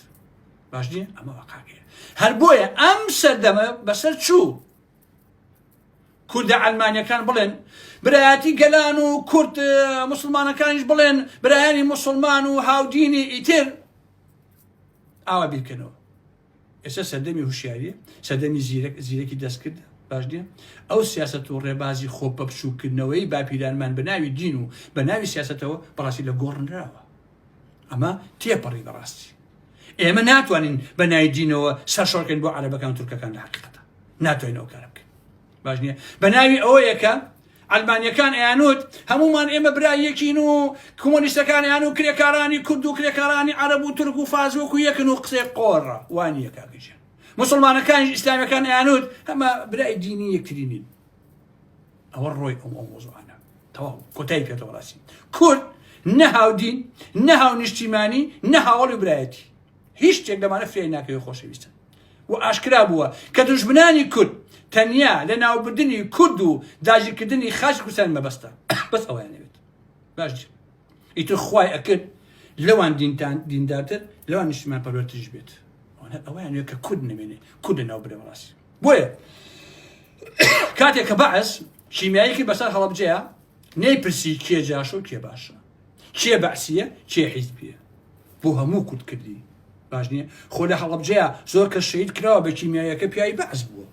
باش نییە؟ ئەمە واقعەکەیە. هەر بۆیە ئەم سەردەمە بەسەر چوو. کوردە عەلمانیەکان بڵێن برایەتی گەلان و کورد موسڵمانەکانیش بڵێن برایانی موسڵمان و هاودینی ئیتر ئاوا بیرکەنەوە. ئێستا سەردەمی هوشیاریە، سەردەمی زیرەک، زیرەکی دەستکردە، باش نییە؟ ئەو سیاسەت و ڕێبازی خۆ پەپچووکردنەوەی باپیرانمان بە ناوی دین و بە ناوی سیاسەتەوە بەڕاستی لە گۆڕ نراوە. ئەمە تێپەڕی بەڕاستی. ئێمە ناتوانین بە ناوی دینەوە سەرشۆڕکەین بۆ عەرەبەکان و تورکەکان لە حەقیقەتە. ناتوانین ئەو کارە بکەین. باش نییە؟ بە ناوی ئەوەیە کە عەلمانیەکان ئەیانوت هەموومان ئێمە برای یەکین و کۆمۆنیستەکان ئەیان و کرێکارانی کورد و کرێکارانی عەرەب و تورک و فارس وەکو یەکن و قسەی قۆڕە وا نییە کاکە گیان موسڵمانەکانیش ئیسلامیەکان ئەیانوت هەمە برای دینی یەکتری نین ئەوە ڕۆی ئەو ئەو مۆزوعانە تەواو کۆتایی پێتەوە ڕاستی کورد نە هاودین نە هاونیشتیمانی نە هاوەڵی و برایەتی هیچ شتێک لەمانە فریای ناکەوێ خۆشەویستن و ئاشکرا بووە کە دوژمنانی کورد تەنیا لە ناوبردنی کورد و داگیرکردنی خاکی کوردستان مەبەستە بەس ئەویان نەوێت باش ئیتر خوای ئەکرد لەوان دینتان دیندارتر لەوان نیشتمان پەروەرتریش بێت ئەویان کە کورد نمێنێ کورد لە ناو برێ بەڕاستی بۆیە کاتێک کە بەعس کیمیاییکی بەسەر هەڵەبجەیە نەیپرسی کێ جاشە و کێ باشە کێ بەعسیە کێ حیزبیە بۆ هەموو کورد کردی باش نییە خۆ لە هەڵەبجەیە زۆر کەس شەهید کراوە بە کیمیاییەکە پیاوی بەعس بووە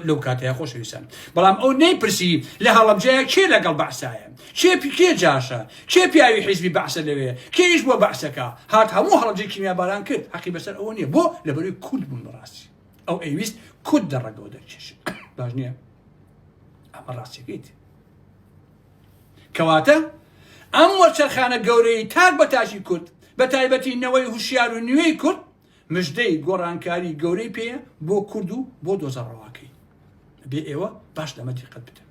لەو کاتەیە خۆشەویستان بەڵام ئەو نەیپرسی لە هەڵەبجەیە کێ لەگەڵ بەعسایە کێ کێ جاشە کێ پیاوی حیزبی بەعسە لەوێ کێ ئیش بۆ بەعسەکە هات هەموو هەڵەبجەی کیمیاباران کرد حەقی بەسەر ئەوە نییە بۆ لەبەروی کورد بوون بەڕاستی ئەو ئەیویست کورد لە ڕەگەوە دەرکێشێت باش نییە ئەمە ڕاستیەکەیت کەواتە ئەم وەرچەرخانە گەورەی تاک بە تاکی کورد، بە تایبەتی نەوەی هوشیار و نوێی کورد، مژدەی گۆڕانکاری گەورەی پێیە بۆ کورد و بۆ دۆزە ڕەواکەی. ئەبێ ئێوە باش لەمە دیقەت بدەن.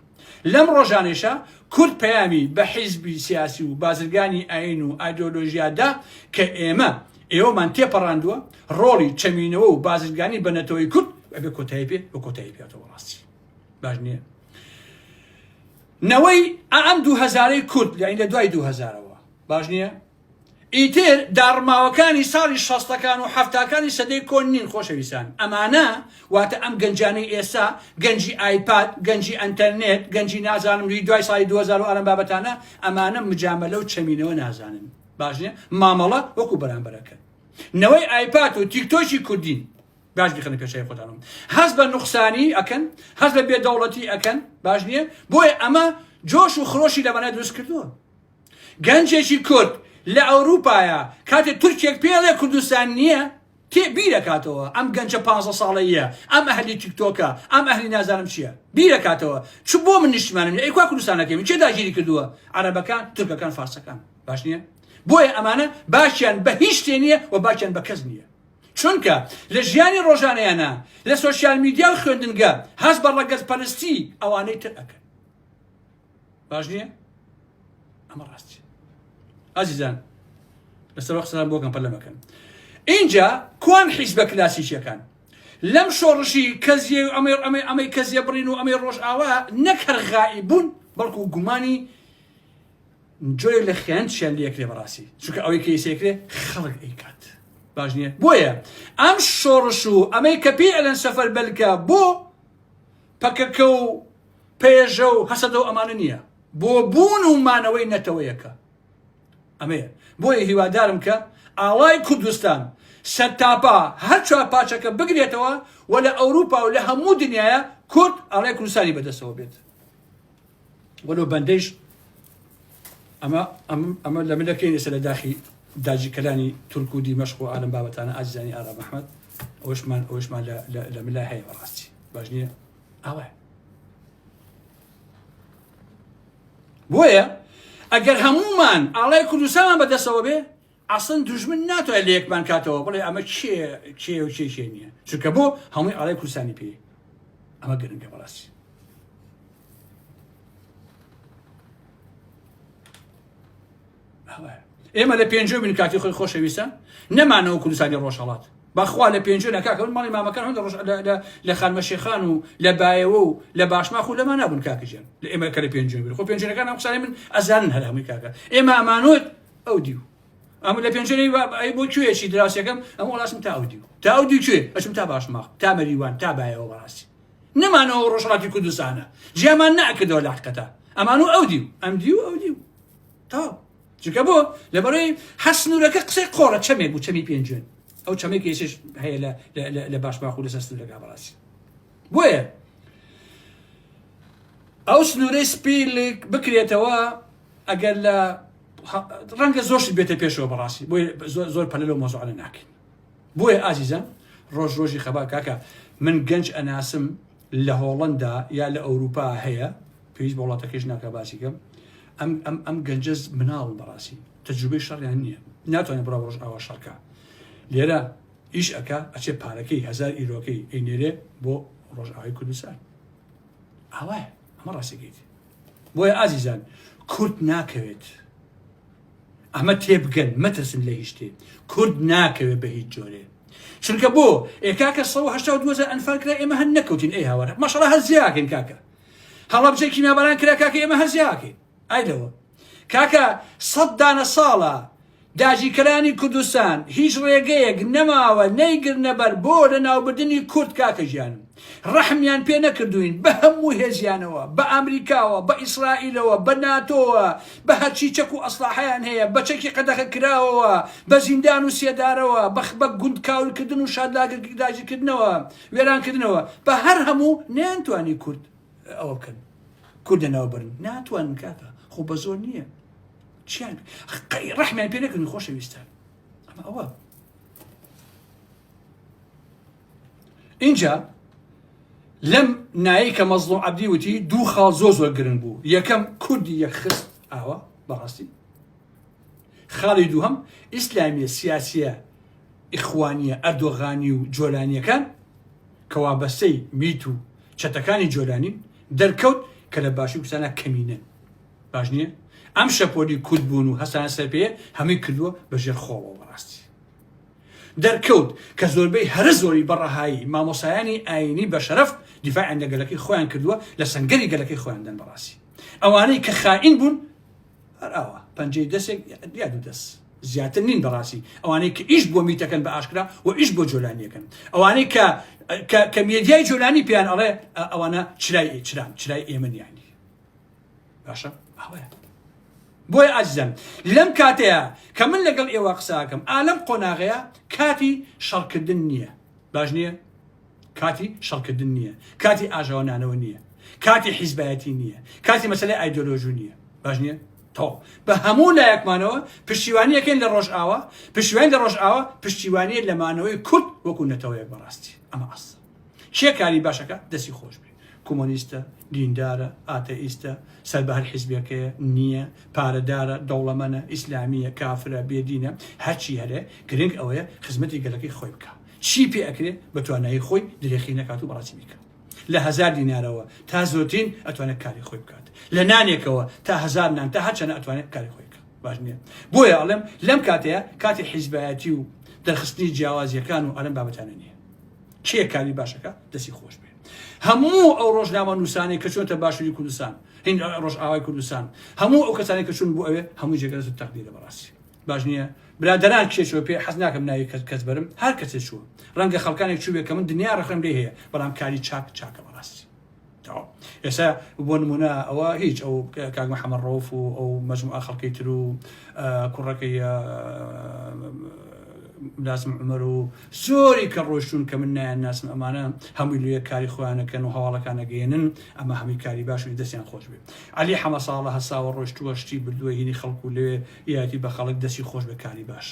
لەم ڕۆژانەیشا کورد پەیامی بە حیزبی سیاسی و بازرگانی ئایین و ئایدۆلۆژیا دا کە ئێمە ئێوەمان تێپەڕاندووە، ڕۆڵی چەمینەوە و بازرگانی بە نەتەوەی کورد ئەبێ کۆتایی پێ و کۆتایی پێاتەوە ڕاستی. باش نییە؟ نەوەی ئەم دوو هەزارەی کورد یانی لە دوای دوو هەزارەوە باش نییە ئیتر داڕماوەکانی ساڵی شەستەکان و حەفتاکانی سەدەی کۆن نین خۆشەویستان ئەمانە واتە ئەم گەنجانەی ئێستا گەنجی ئایپاد گەنجی ئەتەرنێت گەنجی نازانم لوی دوای ساڵی 2000 و ئەم بابەتانە ئەمانە مجامەلە و چەمینەوە نازانن باش نییە مامەڵە وەکو بەرامبەرەکەن نەوەی ئایپاد و تیکتۆکی کوردین باش بیخەنە پێشای خۆتانەوە هەست بە نوقسانی ئەکەن هەست بە بێدەوڵەتی ئەکەن باش نییە بۆیە ئەمە جۆش و خرۆشی لەمانە دروست کردووە گەنجێکی کورد لە ئەوروپایە کاتێ تورکێک پێڵێ کوردستان نییە. تێ بیرەکاتەوە ئەم گەنجە پانزە ساڵەییە ئەم ئەهلی تیکتۆکە ئەم ئەهلی نازانم چییە بیرەکاتەوە چ بۆ من نیشتمانم نیە ئەی کوا کوردستانەکەی من کێ داگیری کردووە عەرەبەکان تورکەکان فارسەکان باش نییە بۆیە ئەمانە باکیان بە هیچ شتێ نییە و باکیان بە کەس نییە چونکە لە ژیانی ڕۆژانەیانە لە سۆشیال میدیا و خوێندنگە هەست بە ڕەگەزپەرستی ئەوانەی تر ئەکەن باش نییە ئەمە ڕاستی ئازیزان لەسەر قسەتان بۆ کەم پەلە مەکەن اینجا کوان حیزبە کلاسیکیەکان لەم شۆڕشی کەزیە و ئەمەی ئەمەی ئەمەی کەزیە بڕین و ئەمەی ڕۆژ ئاوا نەک هەر غائیب بوون بەڵکو گومانی جۆرێک لە خیانەتیان لێکرێ بەڕاستی چونکە ئەوەی کە ئێسێکرێ خەڵک ئەیکات باش نییە بۆیە ئەم شۆڕش و ئەمەی کە پێی ئەلەن سەفەر بەلکە بۆ پەکەکە و پەیەژە و هەسەدە و ئەمانە نییە بۆ بوون و مانەوەی نەتەوەیەکە ئەمەیە بۆیە هیوادارم کە ئاڵای کوردستان سەرتاپا هەر چوار پارچەکە بگرێتەوە و لە ئەوروپا و لە هەموو دنیاە کورد ئاڵای کوردستانی بەدەستەوە بێت وەلو بەندەیش ئەمە ئەمە لە من دەکەین ئێستا لە داخی داگیرکەرانی تورک و دیمەشق و ئالم بابەتانە ئازیزانی ئارام ئەحمەد ئەوشمان ئەوشمان لە ملا هەیە بەڕاستی باش نییە ئاوایە بۆیە ئەگەر هەمومان ئاڵای کوردستانمان بەدەستەوە بێ ئەسڵەن دوژمن ناتوانێت لە یەکمان کاتەوە بڵێ ئەمە کێ کێ و کێ کێ نییە چونکە بۆ هەمووی ئاڵای کوردستانی پێ ئەمە گرنگە بەڕاستی ئێمە لە پێنجۆ بین کاتی خۆی خۆشەویستە نەمانەوە کوردستانی ڕۆژهەڵات بەخوا لە پێنجۆ نە کاکە من ماڵی مامەکان هەم لە ڕۆژ لە خانمە شێخان و لە بایەوە و لە باشماخ و لەمانە بوون کاکە گیان لە ئێمە کە لە پێنجۆ بین خۆ پێنجۆنەکان ئەم قسانەی من ئەزانن هەر هەمووی کاکە ئێمە ئەمانوت ئەو دیو ئەم لە پێنجۆنەی ئەی بۆ کوێ چی دراوسێکەم ئەم وڵاسم تا ئەو دیو تا ئەو دیو کوێ ئەچم تا باشماخ تا مەریوان تا بایەوە بەڕاستی نەمانەوە ڕۆژهەڵاتی کوردستانە جیامان نەئەکردەوە لە حقیقەتا ئەمان و ئەو دیو ئەم دیو ئەو دیو تەواو چونکە بۆ لەبەرەی هەر سنوورەکە قسەی قۆڕە چەمێک بوو چەمی پێنجوێن ئەو چەمێک ئێسش هەیە لە لە باشماخ و لەسەر سنوورەکە بەڕاستی بۆیە ئەو سنوورەی سپیلک بکرێتەوە ئەگەر لە ڕەنگە زۆرشت بێتە پێشەوە بەڕاستی بۆیە زۆر پەلە لەو مۆزوعانە ناکەین بۆیە ئازیزان ڕۆژ ڕۆژی خەبات کاکە من گەنج ئەناسم لە هۆڵندا یا لە ئەوروپا هەیە پێویست بە وڵاتەکەیش ناکا باسی کەم ئەم ئەم ئەم گەنجە مناڵن بەڕاستی تەجروبەی شەڕیان نییە ناتوانێت بڕا ڕۆژ ئاوا شەڕکە لێرە ئیش ئەکا ئەچێ پارەکەی هەزار ئیرۆکەی ئەینێرێ بۆ ڕۆژئاوای کوردستان ئاوایە ئەمە ڕاستەکەیت بۆیە ئازیزان کورد ناکەوێت ئەمە تێبگەن مەترسن لە هیچ شتێ کورد ناکەوێت بە هیچ جۆرێ چونکە بۆ ئێ کاکە 182 هەزار ئەنفال کرا ئێمە هەر نەکەوتین ئەی هاوار ماشەڵا هەر زیاکەین کاکە هەڵەبجە کیمیاباران کرا کاکە ئێمە هەر زیاکەین ئای لەوە کاکە سەد دانە ساڵە داگیرکەرانی کوردستان هیچ ڕێگەیەک نەماوە نەیگرنە بەر بۆ لەناوبردنی کورد کاکە گیان ڕەحمیان پێ نەکردوین بە هەموو هێزیانەوە بە ئامریکاوە بە ئیسرائیلەوە بە ناتۆوە بە هەرچی چەک و ئەسڵاحەیان هەیە بە چەکی قەدەغە کراوەوە بە زیندان و سێدارەوە بە بە گوند کاولکردن و شار داگیرکردنەوە وێرانکردنەوە بە هەر هەموو نەیانتوانی کورد ئەوە بکەن کورد لەناو بەرن ناتوانن کاکە خۆ بە زۆر نییە چیان ڕەحمیان پێ نەکردن خۆشەویستان ئەمە ئەوە اینجا لەم نایی کە مەزڵوم عەبدی وتی دوو خاڵ زۆر زۆر گرنگ بوو یەکەم کوردی یەکخست ئاوا بەڕاستی خاڵی دووهەم ئیسلامیە سیاسیە ئیخوانیە ئەردۆغانی و جۆلانیەکان کە وابەستەی میت و چەتەکانی جۆلانین دەرکەوت کە لە باشوور کوردستانە کەمینەن باش نییە ئەم شەپۆلی کورد بوون و هەستانە سەر پێ هەمووی کردووە بە ژێر خۆڵەوە بەڕاستی دەرکەوت کە زۆربەی هەرە زۆری بە ڕەهایی مامۆسایانی ئاینی بە شەرەف دیفاعیان لە گەلەکەی خۆیان کردووە لە سەنگەری گەلەکەی خۆیان دەن بەڕاستی ئەوانەی کە خائین بوون هەر ئاوا پەنجەی دەسێک یا دوو دەست زیاتر نین بەڕاستی ئەوانەی کە ئیش بۆ میتەکەن بە ئاشکرا و ئیش بۆ جۆلانیەکەن ئەوانەی کە کە مێدیای جۆلانی پێیان ئەڵێ ئەوانە چرای چران چرای ئێمە نیانی باشە ئەوەیە بۆیە ئازیزان لەم کاتەیە کە من لەگەڵ ئێوە قساکەم ئالەم قۆناغەیە کاتی شەڕکردن نییە باش نییە کاتی شەڕکردن نییە کاتی ئاژاوەنانەوە نییە کاتی حیزبایەتی نییە کاتی مەسلەی ئایدۆلۆژی نییە باش نییە؟ تەواو بە هەموو لایەکمانەوە پشتیوانیەکەین لە ڕۆژئاوا، پشتیوانی لە ڕۆژئاوا پشتیوانیە لە مانەوەی کورد وەکو نەتەوەیەک بەڕاستی ئەمە ئەسڵە. کێ کاری باشەکە دەستی خۆش بێ کۆمۆنیستە، دیندارە، ئاتەئیستە، سەر بە هەر حیزبێکەیە، نییە، پارەدارە، دەوڵەمەنە، ئیسلامییە، کافرە، بێدینە، هەرچی هەرێ گرنگ ئەوەیە خزمەتی گەلەکەی خۆی بکا. چی پێ ئەکرێ بە توانایی خۆی درێخی نەکات و بەڕاستی بیکات. لە هەزار دینارەوە تا زۆرترین ئەتوانێت کاری خۆی بکات. لە نانێکەوە تا هەزار نان تا هەرچەنە ئەتوانێت کاری خۆی بکات. باش نییە؟ بۆیە ئەڵێم لەم کاتەیە کاتی حیزبایەتی و دەرخستنی جیاوازییەکان و ئەلەم بابەتانە نییە. کێ کاری باشەکە دەستی خۆش بێ هەموو ئەو ڕۆژنامە نووسانەی کە چۆنتە باشووری کوردستان هین ڕۆژئاوای کوردستان هەموو ئەو کەسانی کە چون بۆ ئەوێ هەموو جێگەرز و تەقدیرە بەڕاستی باش نییە برادەران کێ چوە پێ حەز ناکەم ناوی کەس کەس بەرم هەر کەسێ چووە ڕەنگە خەڵکانێک چووبێ کە من دنیا ڕەخنەم لێ هەیە بەڵام کاری چاک چاکە بەڕاستی تەواو ئێستا بۆ نمونە ئەوە هیچ ئەو کاک محەممەد ڕەوف و ئەو مەجموعە خەڵکی تر و کوڕەکەی لازم عمر و زۆری کە ڕۆشتون کە من نایان ناسم ئەمانە هەمووی لێ کاری خۆیانەکەن و هەواڵەکان ئەگەیەنن ئەمە هەمووی کاری باش و دەستیان خۆش بێ علی حەمە ساڵە هەساوە ڕۆشتووە شتی بردووە هینی خەڵک و لەوێ یاتی بە خەڵک دەستی خۆش بە کاری باش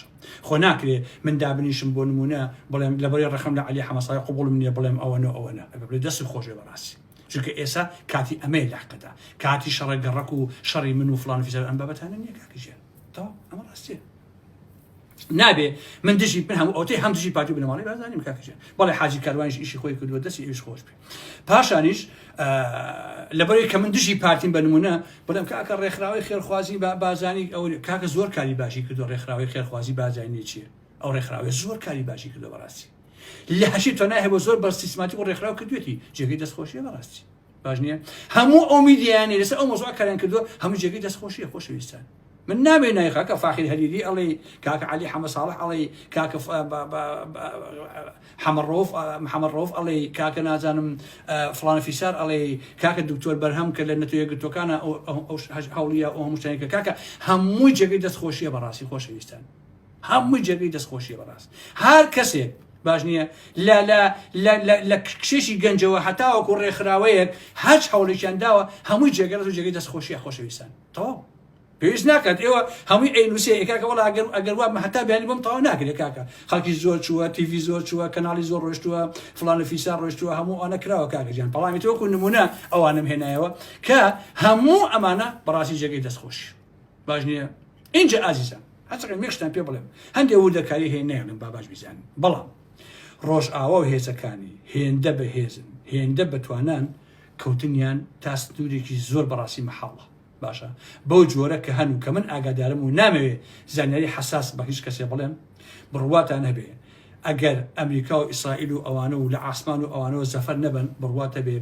خۆ ناکرێ من دابنیشم بۆ نمونە بڵێم لەبەری ڕەخم لە عەلی حەمەساڵی قبوڵم نییە بڵێم ئەوە نۆ ئەوە نە ئەبێ بڵێ دەستی خۆش بێ بەڕاستی چونکە ئێسا کاتی ئەمەیە لە حەقدا کاتی شەڕە گەڕەک و شەڕی من و فڵان و فیسار ئەم بابەتانە نییە کاکە گیان تەواو ئەمە ڕاستیە نابێ من دژی من هەموو ئەوتەی هەم دژی پارتی بنەماڵەی بارزانیم کاکە گیان بەڵێ حاجی کاروانیش ئیشی خۆی کردووە دەستی ئەویش خۆش بێ پاشانیش لەبەرەی کە من دژی پارتیم بە نمونە بڵێم کاکە ڕێکخراوەی خێرخوازی بازانی ئەو کاکە زۆر کاری باشی کردو ڕێکخراوەی خێرخوازی بازانی چییە ئەو ڕێکخراوەی زۆر کاری باشی کردو بەڕاستی لە هەشی تۆنای هەبوو زۆر بە سیستماتیک و ڕێکخراو کردوێتی جێگەی دەستخۆشیە بەڕاستی باش نییە هەموو ئەو میدیایانی لەسەر ئەو مۆزوع کاریان کردووە هەموو جێگەی دەستخۆشیە خۆشەویستان من نامێ ناوی کاکە فاخیر هەریری ئەڵێی کاکە عەلی حەمە ساڵح ئەڵێی کاکە حەمە ڕەوف محەمەد ڕەوف ئەڵێی کاکە نازانم فڵانە فیسار ئەڵێی کاکە دکتۆر بەرهەم کە لە نەتەوە یەکگرتووەکانە ئەو هەوڵیە ئەو هەموو شتانەی کە کاکە هەمووی جێگەی دەستخۆشیە بەڕاستی خۆشەویستان هەمووی جێگەی دەستخۆشیە بەڕاست هەر کەسێک باش نییە لە لە لە لە لە کشێکی گەنجەوە هەتاوەکو ڕێکخراوەیەک هەرچ هەوڵێکیان داوە هەمووی جێگەرە و جێگەی دەستخۆشیە خۆشەویستان تەواو پێویست ناکات ئێوە هەمووی ئەینوسێ ئێ کاکە وەڵا ئەگەر ئەگەر وا هەتا بیانی بۆم تەواو ناکرێ کاکە خەڵکی زۆر چووە تیڤی زۆر چووە کەناڵی زۆر ڕۆشتووە فڵان و فیسار ڕۆشتووە هەموو ئەوانە کراوە کاکە گیان بەڵام ئیتر وەکو نمونە ئەوانم هێنایەوە کە هەموو ئەمانە بەڕاستی جێگەی دەستخۆشی باش نییە ئینجا ئازیزان هەچەکە مێشتان پێ بڵێم هەندێ وردەکاری هەیە نەیڵێم با باش بیزانن بەڵام ڕۆژئاوا و هێزەکانی هێندە بەهێزن هێندە بەتوانان کەوتنیان تا سنوورێکی زۆر بەڕاستی مەحاڵە باشە بەو جۆرە کە هەن و کە من ئاگادارم و نامەوێ زانیاری حەساس بە هیچ کەسێ بڵێم بڕواتان هەبێ ئەگەر ئەمریکا و ئیسرائیل و ئەوانە و لە ئاسمان و ئەوانەوە زەفەر نەبن بڕواتە بێ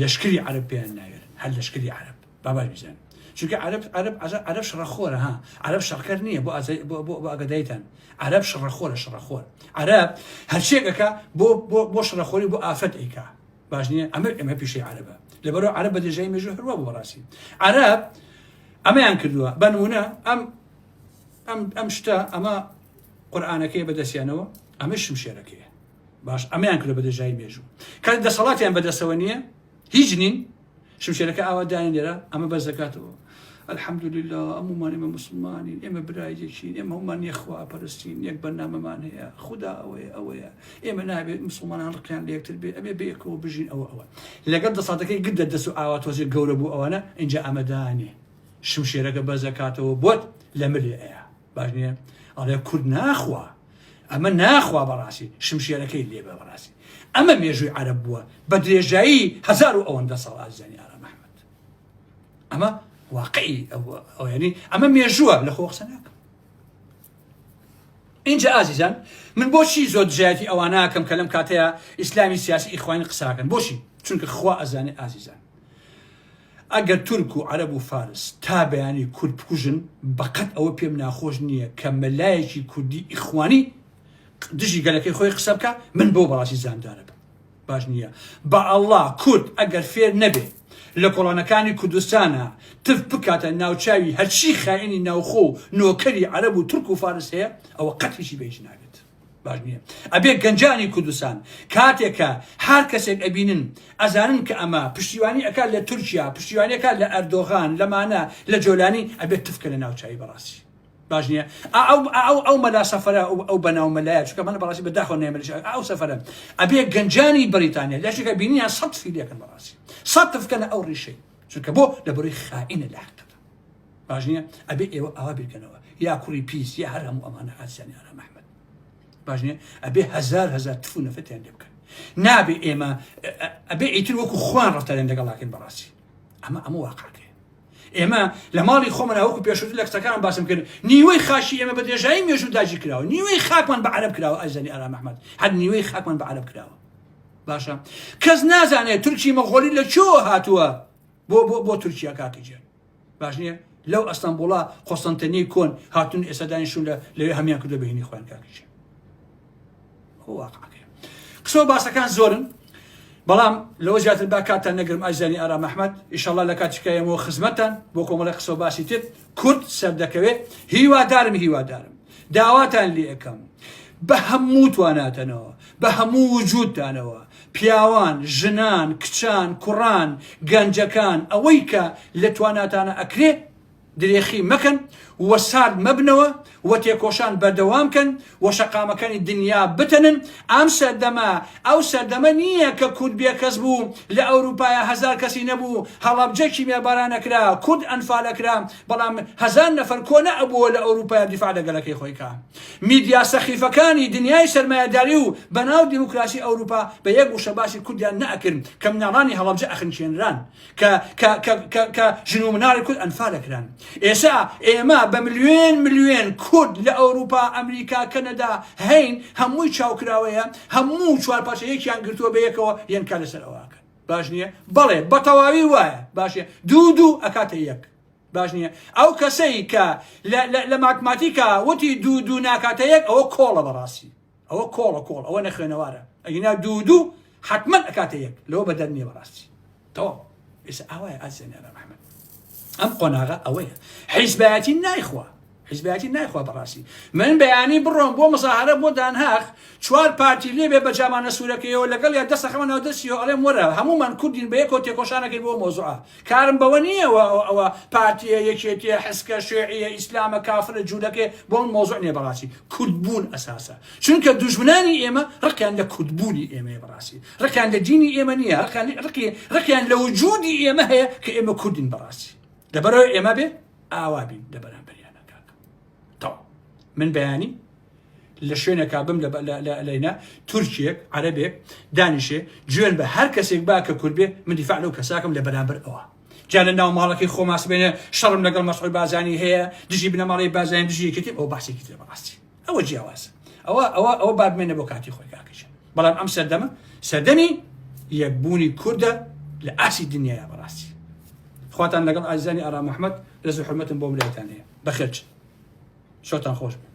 لەشکری عەرەب پێیان ناوێرن هەر لەشکری عەرەب با باش بیزانن چونکە عەرەب عەرەب عەرەب شەڕەخۆرە ها عەرەب شەڕکەر نییە بۆ بۆ بۆ بۆ ئاگادایتان عەرەب شەڕەخۆرە شەڕەخۆر عەرەب هەرچێک ئەکا بۆ بۆ بۆ شەڕەخۆری بۆ ئافرەت ئەیکا باش نییە ئەمە ئەمە پیشەی عەرەبە لەبەرەوە عەرەب بە درێژایی مێژوو هەروا بوو بەڕاستی عەرەب ئەمەیان کردووە بە نمونە ئەم ئەم ئەم شتە ئەمە قورئانەکەی بەدەستیانەوە ئەمە شمشێرەکەیە باش ئەمەیان کردو بە درێژایی مێژوو کە دەسەڵاتیان بەدەستەوە نییە هیچ نین شمشێرەکە ئاوا دانێن لێرە ئەمە بەرز دەکاتەوە الحمدلله هەموومان ئێمە موسڵمانین ئێمە برای یەکین ئێمە هەموومان یەک خوا پەرستین یەک بەرنامەمان هەیە خودا ئەوەیە ئەوەیە ئێمە نابێت مسلمانان ڕقیان لە یەکتر بێ ئەبێ بەیەکەوە بژین ئەوە ئەوە لەگەڵ دەساتەکەی گردە دەست و ئاوا تۆزێک گەورە بوو ئەوانە اینجا ئەمەدانێ شمشێرەکە بەرزەکاتەوە بۆت لە ملێ ئەیا باش نییە ئەڵێ کورد ناخوا ئەمە ناخوا بەڕاستی شمشێرەکەی لێبە بەڕاستی ئەمە مێژووی عەرەب بووە بە درێژایی هەزار و ئەوەندە ساڵ ئازیزانی ئارام ئەحمەد ئەمە واقعی ئەو یعنی ئەمە مێژووە لە خۆ قسە ناکەم اینجا ئازیزان من بۆچی زۆر دژایەتی ئەواناکەم کە لەم کاتەیە ئیسلامی سیاسی ئیخوانی قساکەن بۆچی چونکە خوا ئەزانێ ئازیزان ئەگەر تورک و عەرەب و فارس تا بەیانی کورد بکوژن بەقەد ئەوە پێم ناخۆش نییە کە مەلایەکی کوردی ئیخوانی دژی گەلەکەی خۆی قسە بکا من بۆ بەڕاستی زامدارە بم باش نییە بە ئەڵڵا کورد ئەگەر فێر نەبێ لە کۆڵانەکانی کوردستانە تف بکاتە ناوچاوی هەرچی خائینی ناوخۆ و نۆکەری عەرەب و تورک و فارس هەیە ئەوە قەت هیچی بە هیچ نابێت. باش نییە ئەبێ گەنجانی کوردستان کاتێکە هەر کەسێک ئەبینن ئەزانن کە ئەمە پشتیوانی ئەکات لە تورکیا پشتیوانی ئەکات لە ئەردۆغان لەمانە لە جۆلانی ئەبێت تفکە لە ناوچوی بەڕاستی باش نییە ئەو ئەو ئەو مەلا سەفرە ئەو بەناو مەلایە چونکە من بەڕاستی بەداخەوە نایمەلش ئەو سەفرە ئەبێ گەنجانی بەریتانیا لەشێکە بینیان سەد فیلەکەن بەڕاستی سەد تفکەنە ئەو ڕیشەی چونکە بۆ لە بەڕی خائینە لە حقیقەتە باش نییە ئەبێ ئێوە ئاوا بیرکەنەوە یا کوڕی پیس یا هەر هەموو ئەمانە ئازیانی ئارام ئەحمەد باش نییە ئەبێ هەزار هەزار تف و نەفەتیان لێ بکەن نابێ ئێمە ئەبێ ئیتر وەکو خوان ڕەفتاریان لەگەڵاکەین بەڕاستی ئەمە ئەمە واقعەکەی ئێمە لە ماڵی خۆمانە وەکو پێشوتر لە قسەکان باسم کرد نیوەی خاشی ئێمە بە درێژایی مێژوو داگیر کراوە نیوەی خاکمان بە عەرەب کراوە ئازیزانی ئارام ئەحمەد هەر نیوەی خاکمان بە عەرەب کراوە باشە کەس نازانێت تورکی مەغۆلی لە کوێوە هاتووە بۆ بۆ بۆ تورکیا کاکە گیان باش نییە لەو ئەستەمبوڵا قۆستەنتەنی کۆن هاتون ئێستا دانیشتون لە لەوێ هەمیان کردو بەهینی خۆیان کاکە گیان واقعەکەی قسە و باسەکان زۆرن بەڵام لەوە زیاتر با کاتتان نەگرم ئازیزانی ئارام ئەحمەد ئیشەڵا لە کاتیکایەمەوە خزمەتتان بۆ کۆمەڵی قسە و باسی تر کورد سەردەکەوێت هیوادارم هیوادارم داواتان لێ ئەکەم بە هەموو تواناتەنەوە بە هەموو وجودتانەوە پیاوان ژنان کچان کوڕان گەنجەکان ئەوەی کە لە تواناتانە ئەکرێ درێخی مەکەن و سارد مەبنەوە و تێکۆشان بەردەوام کەن و شەقامەکانی دنیا بتەنن، ئەم سەردەمە ئەو سەردەمە نییە کە کورد بێکەس بوو لە ئەوروپایا هەزار کەسی نەبوو، هەڵەبجە کیمیاباران ئەکرا، کورد ئەنفال ئەکرا، بەڵام هەزار نەفەر کۆ نەئەبووە لە ئەوروپایا دیفاع لە گەلەکەی خۆی کا. میدیا سەخیفەکانی دنیای سەرمایەداری و بەناو دیموکراسی ئەوروپا بە یەک وشە باسی کوردیان نەئەکرد کە مناڵانی هەڵەبجە ئەخنکێنران. کە کە کە کە کە ژن و مناڵی کورد ئەنفال ئەکران ئێسا ئێمە بە ملیۆن ملیۆن کورد لە ئەوروپا ئەمریکا کەنەدا هەین هەمووی چاوکراوەیە هەموو چوار پارچە یەکیان گرتووە بە یەکەوە یەن کار لەسەر ئەوە ئەکەن باش نییە بەڵێ بە تەواوی وایە باشە دوو دوو ئەکاتە یەک باش نییە ئەو کەسەی کە لە لە لە ماتماتیکا وتی دوو دوو ناکاتە یەک ئەوە کۆڵە بەڕاستی ئەوە کۆڵە کۆڵ ئەوە نەخوێنەوارە ئەگینا دوو دوو حتمما ئەکاتە یەک لەوە بەدەر نییە بەڕاستی تەواو ئێستا ئاوایە ئازیزانی ئارام ئەحمەد ئەم قۆناغە ئەوەیە حیزبایەتی نایخوا حیزبایەتی نایخوا بەڕاستی من بەیانی بڕۆم بۆ مزاهرە بۆ دانهاخ چوار پارتی لێ بێ بە جامانە سوورەکەیەوە لەگەڵ یا دەستەخەمە ناو دەستیەوە ئەڵێم وەرە هەموومان کوردین بە یەکەوە تێکۆشانەکەین بۆ مۆزوعە کارم بەوە نییە ئەوە پارتیە یەکێتیە حسکە شوێعیە ئیسلامە کافرە جوولەکەی بۆ من مۆزوع نییە بەڕاستی کوردبوون ئەساسە چونکە دوژمنانی ئێمە ڕقیان لە کوردبوونی ئێمەیە بەڕاستی ڕقیان لە دینی ئێمە نییە ڕقیان ڕقی ڕقیان لە وجودی ئێمە هەیە کە ئێمە کوردین بەڕاستی لەبەرەوە ئێمە بێ ئاوا بین لە بەرامبەریانە کاکە تەواو من بەیانی لە شوێنێکا بم لە تورکیەک عەرەبێک دانیشێ جوێن بە هەر کەسێک با کە کورد بێ من دیفاع لەو کەساکەم لە بەرامبەر ئەوە جا لە ناو ماڵەکەی خۆمان سبێنێ شەڕم لەگەڵ مەسعود بازانی هەیە دژی بنەماڵەی بازانی دژی یەکێتی ئەوە باسێکی ترە بەڕاستی ئەوە جیاوازە ئەوە ئەوە ئەوە با بمێنە بۆ کاتی خۆی کاکەجان بەڵام ئەم سەردەمە سەردەمی یەکبوونی کوردە لە ئاسی دنیاە بەڕاستی خواتان لەگەڵ ئازیزانی ئارام محمد ڕێز و حرمەتم بۆ ملایتان هەیە بەخێرچن شەوتان خۆش بێ.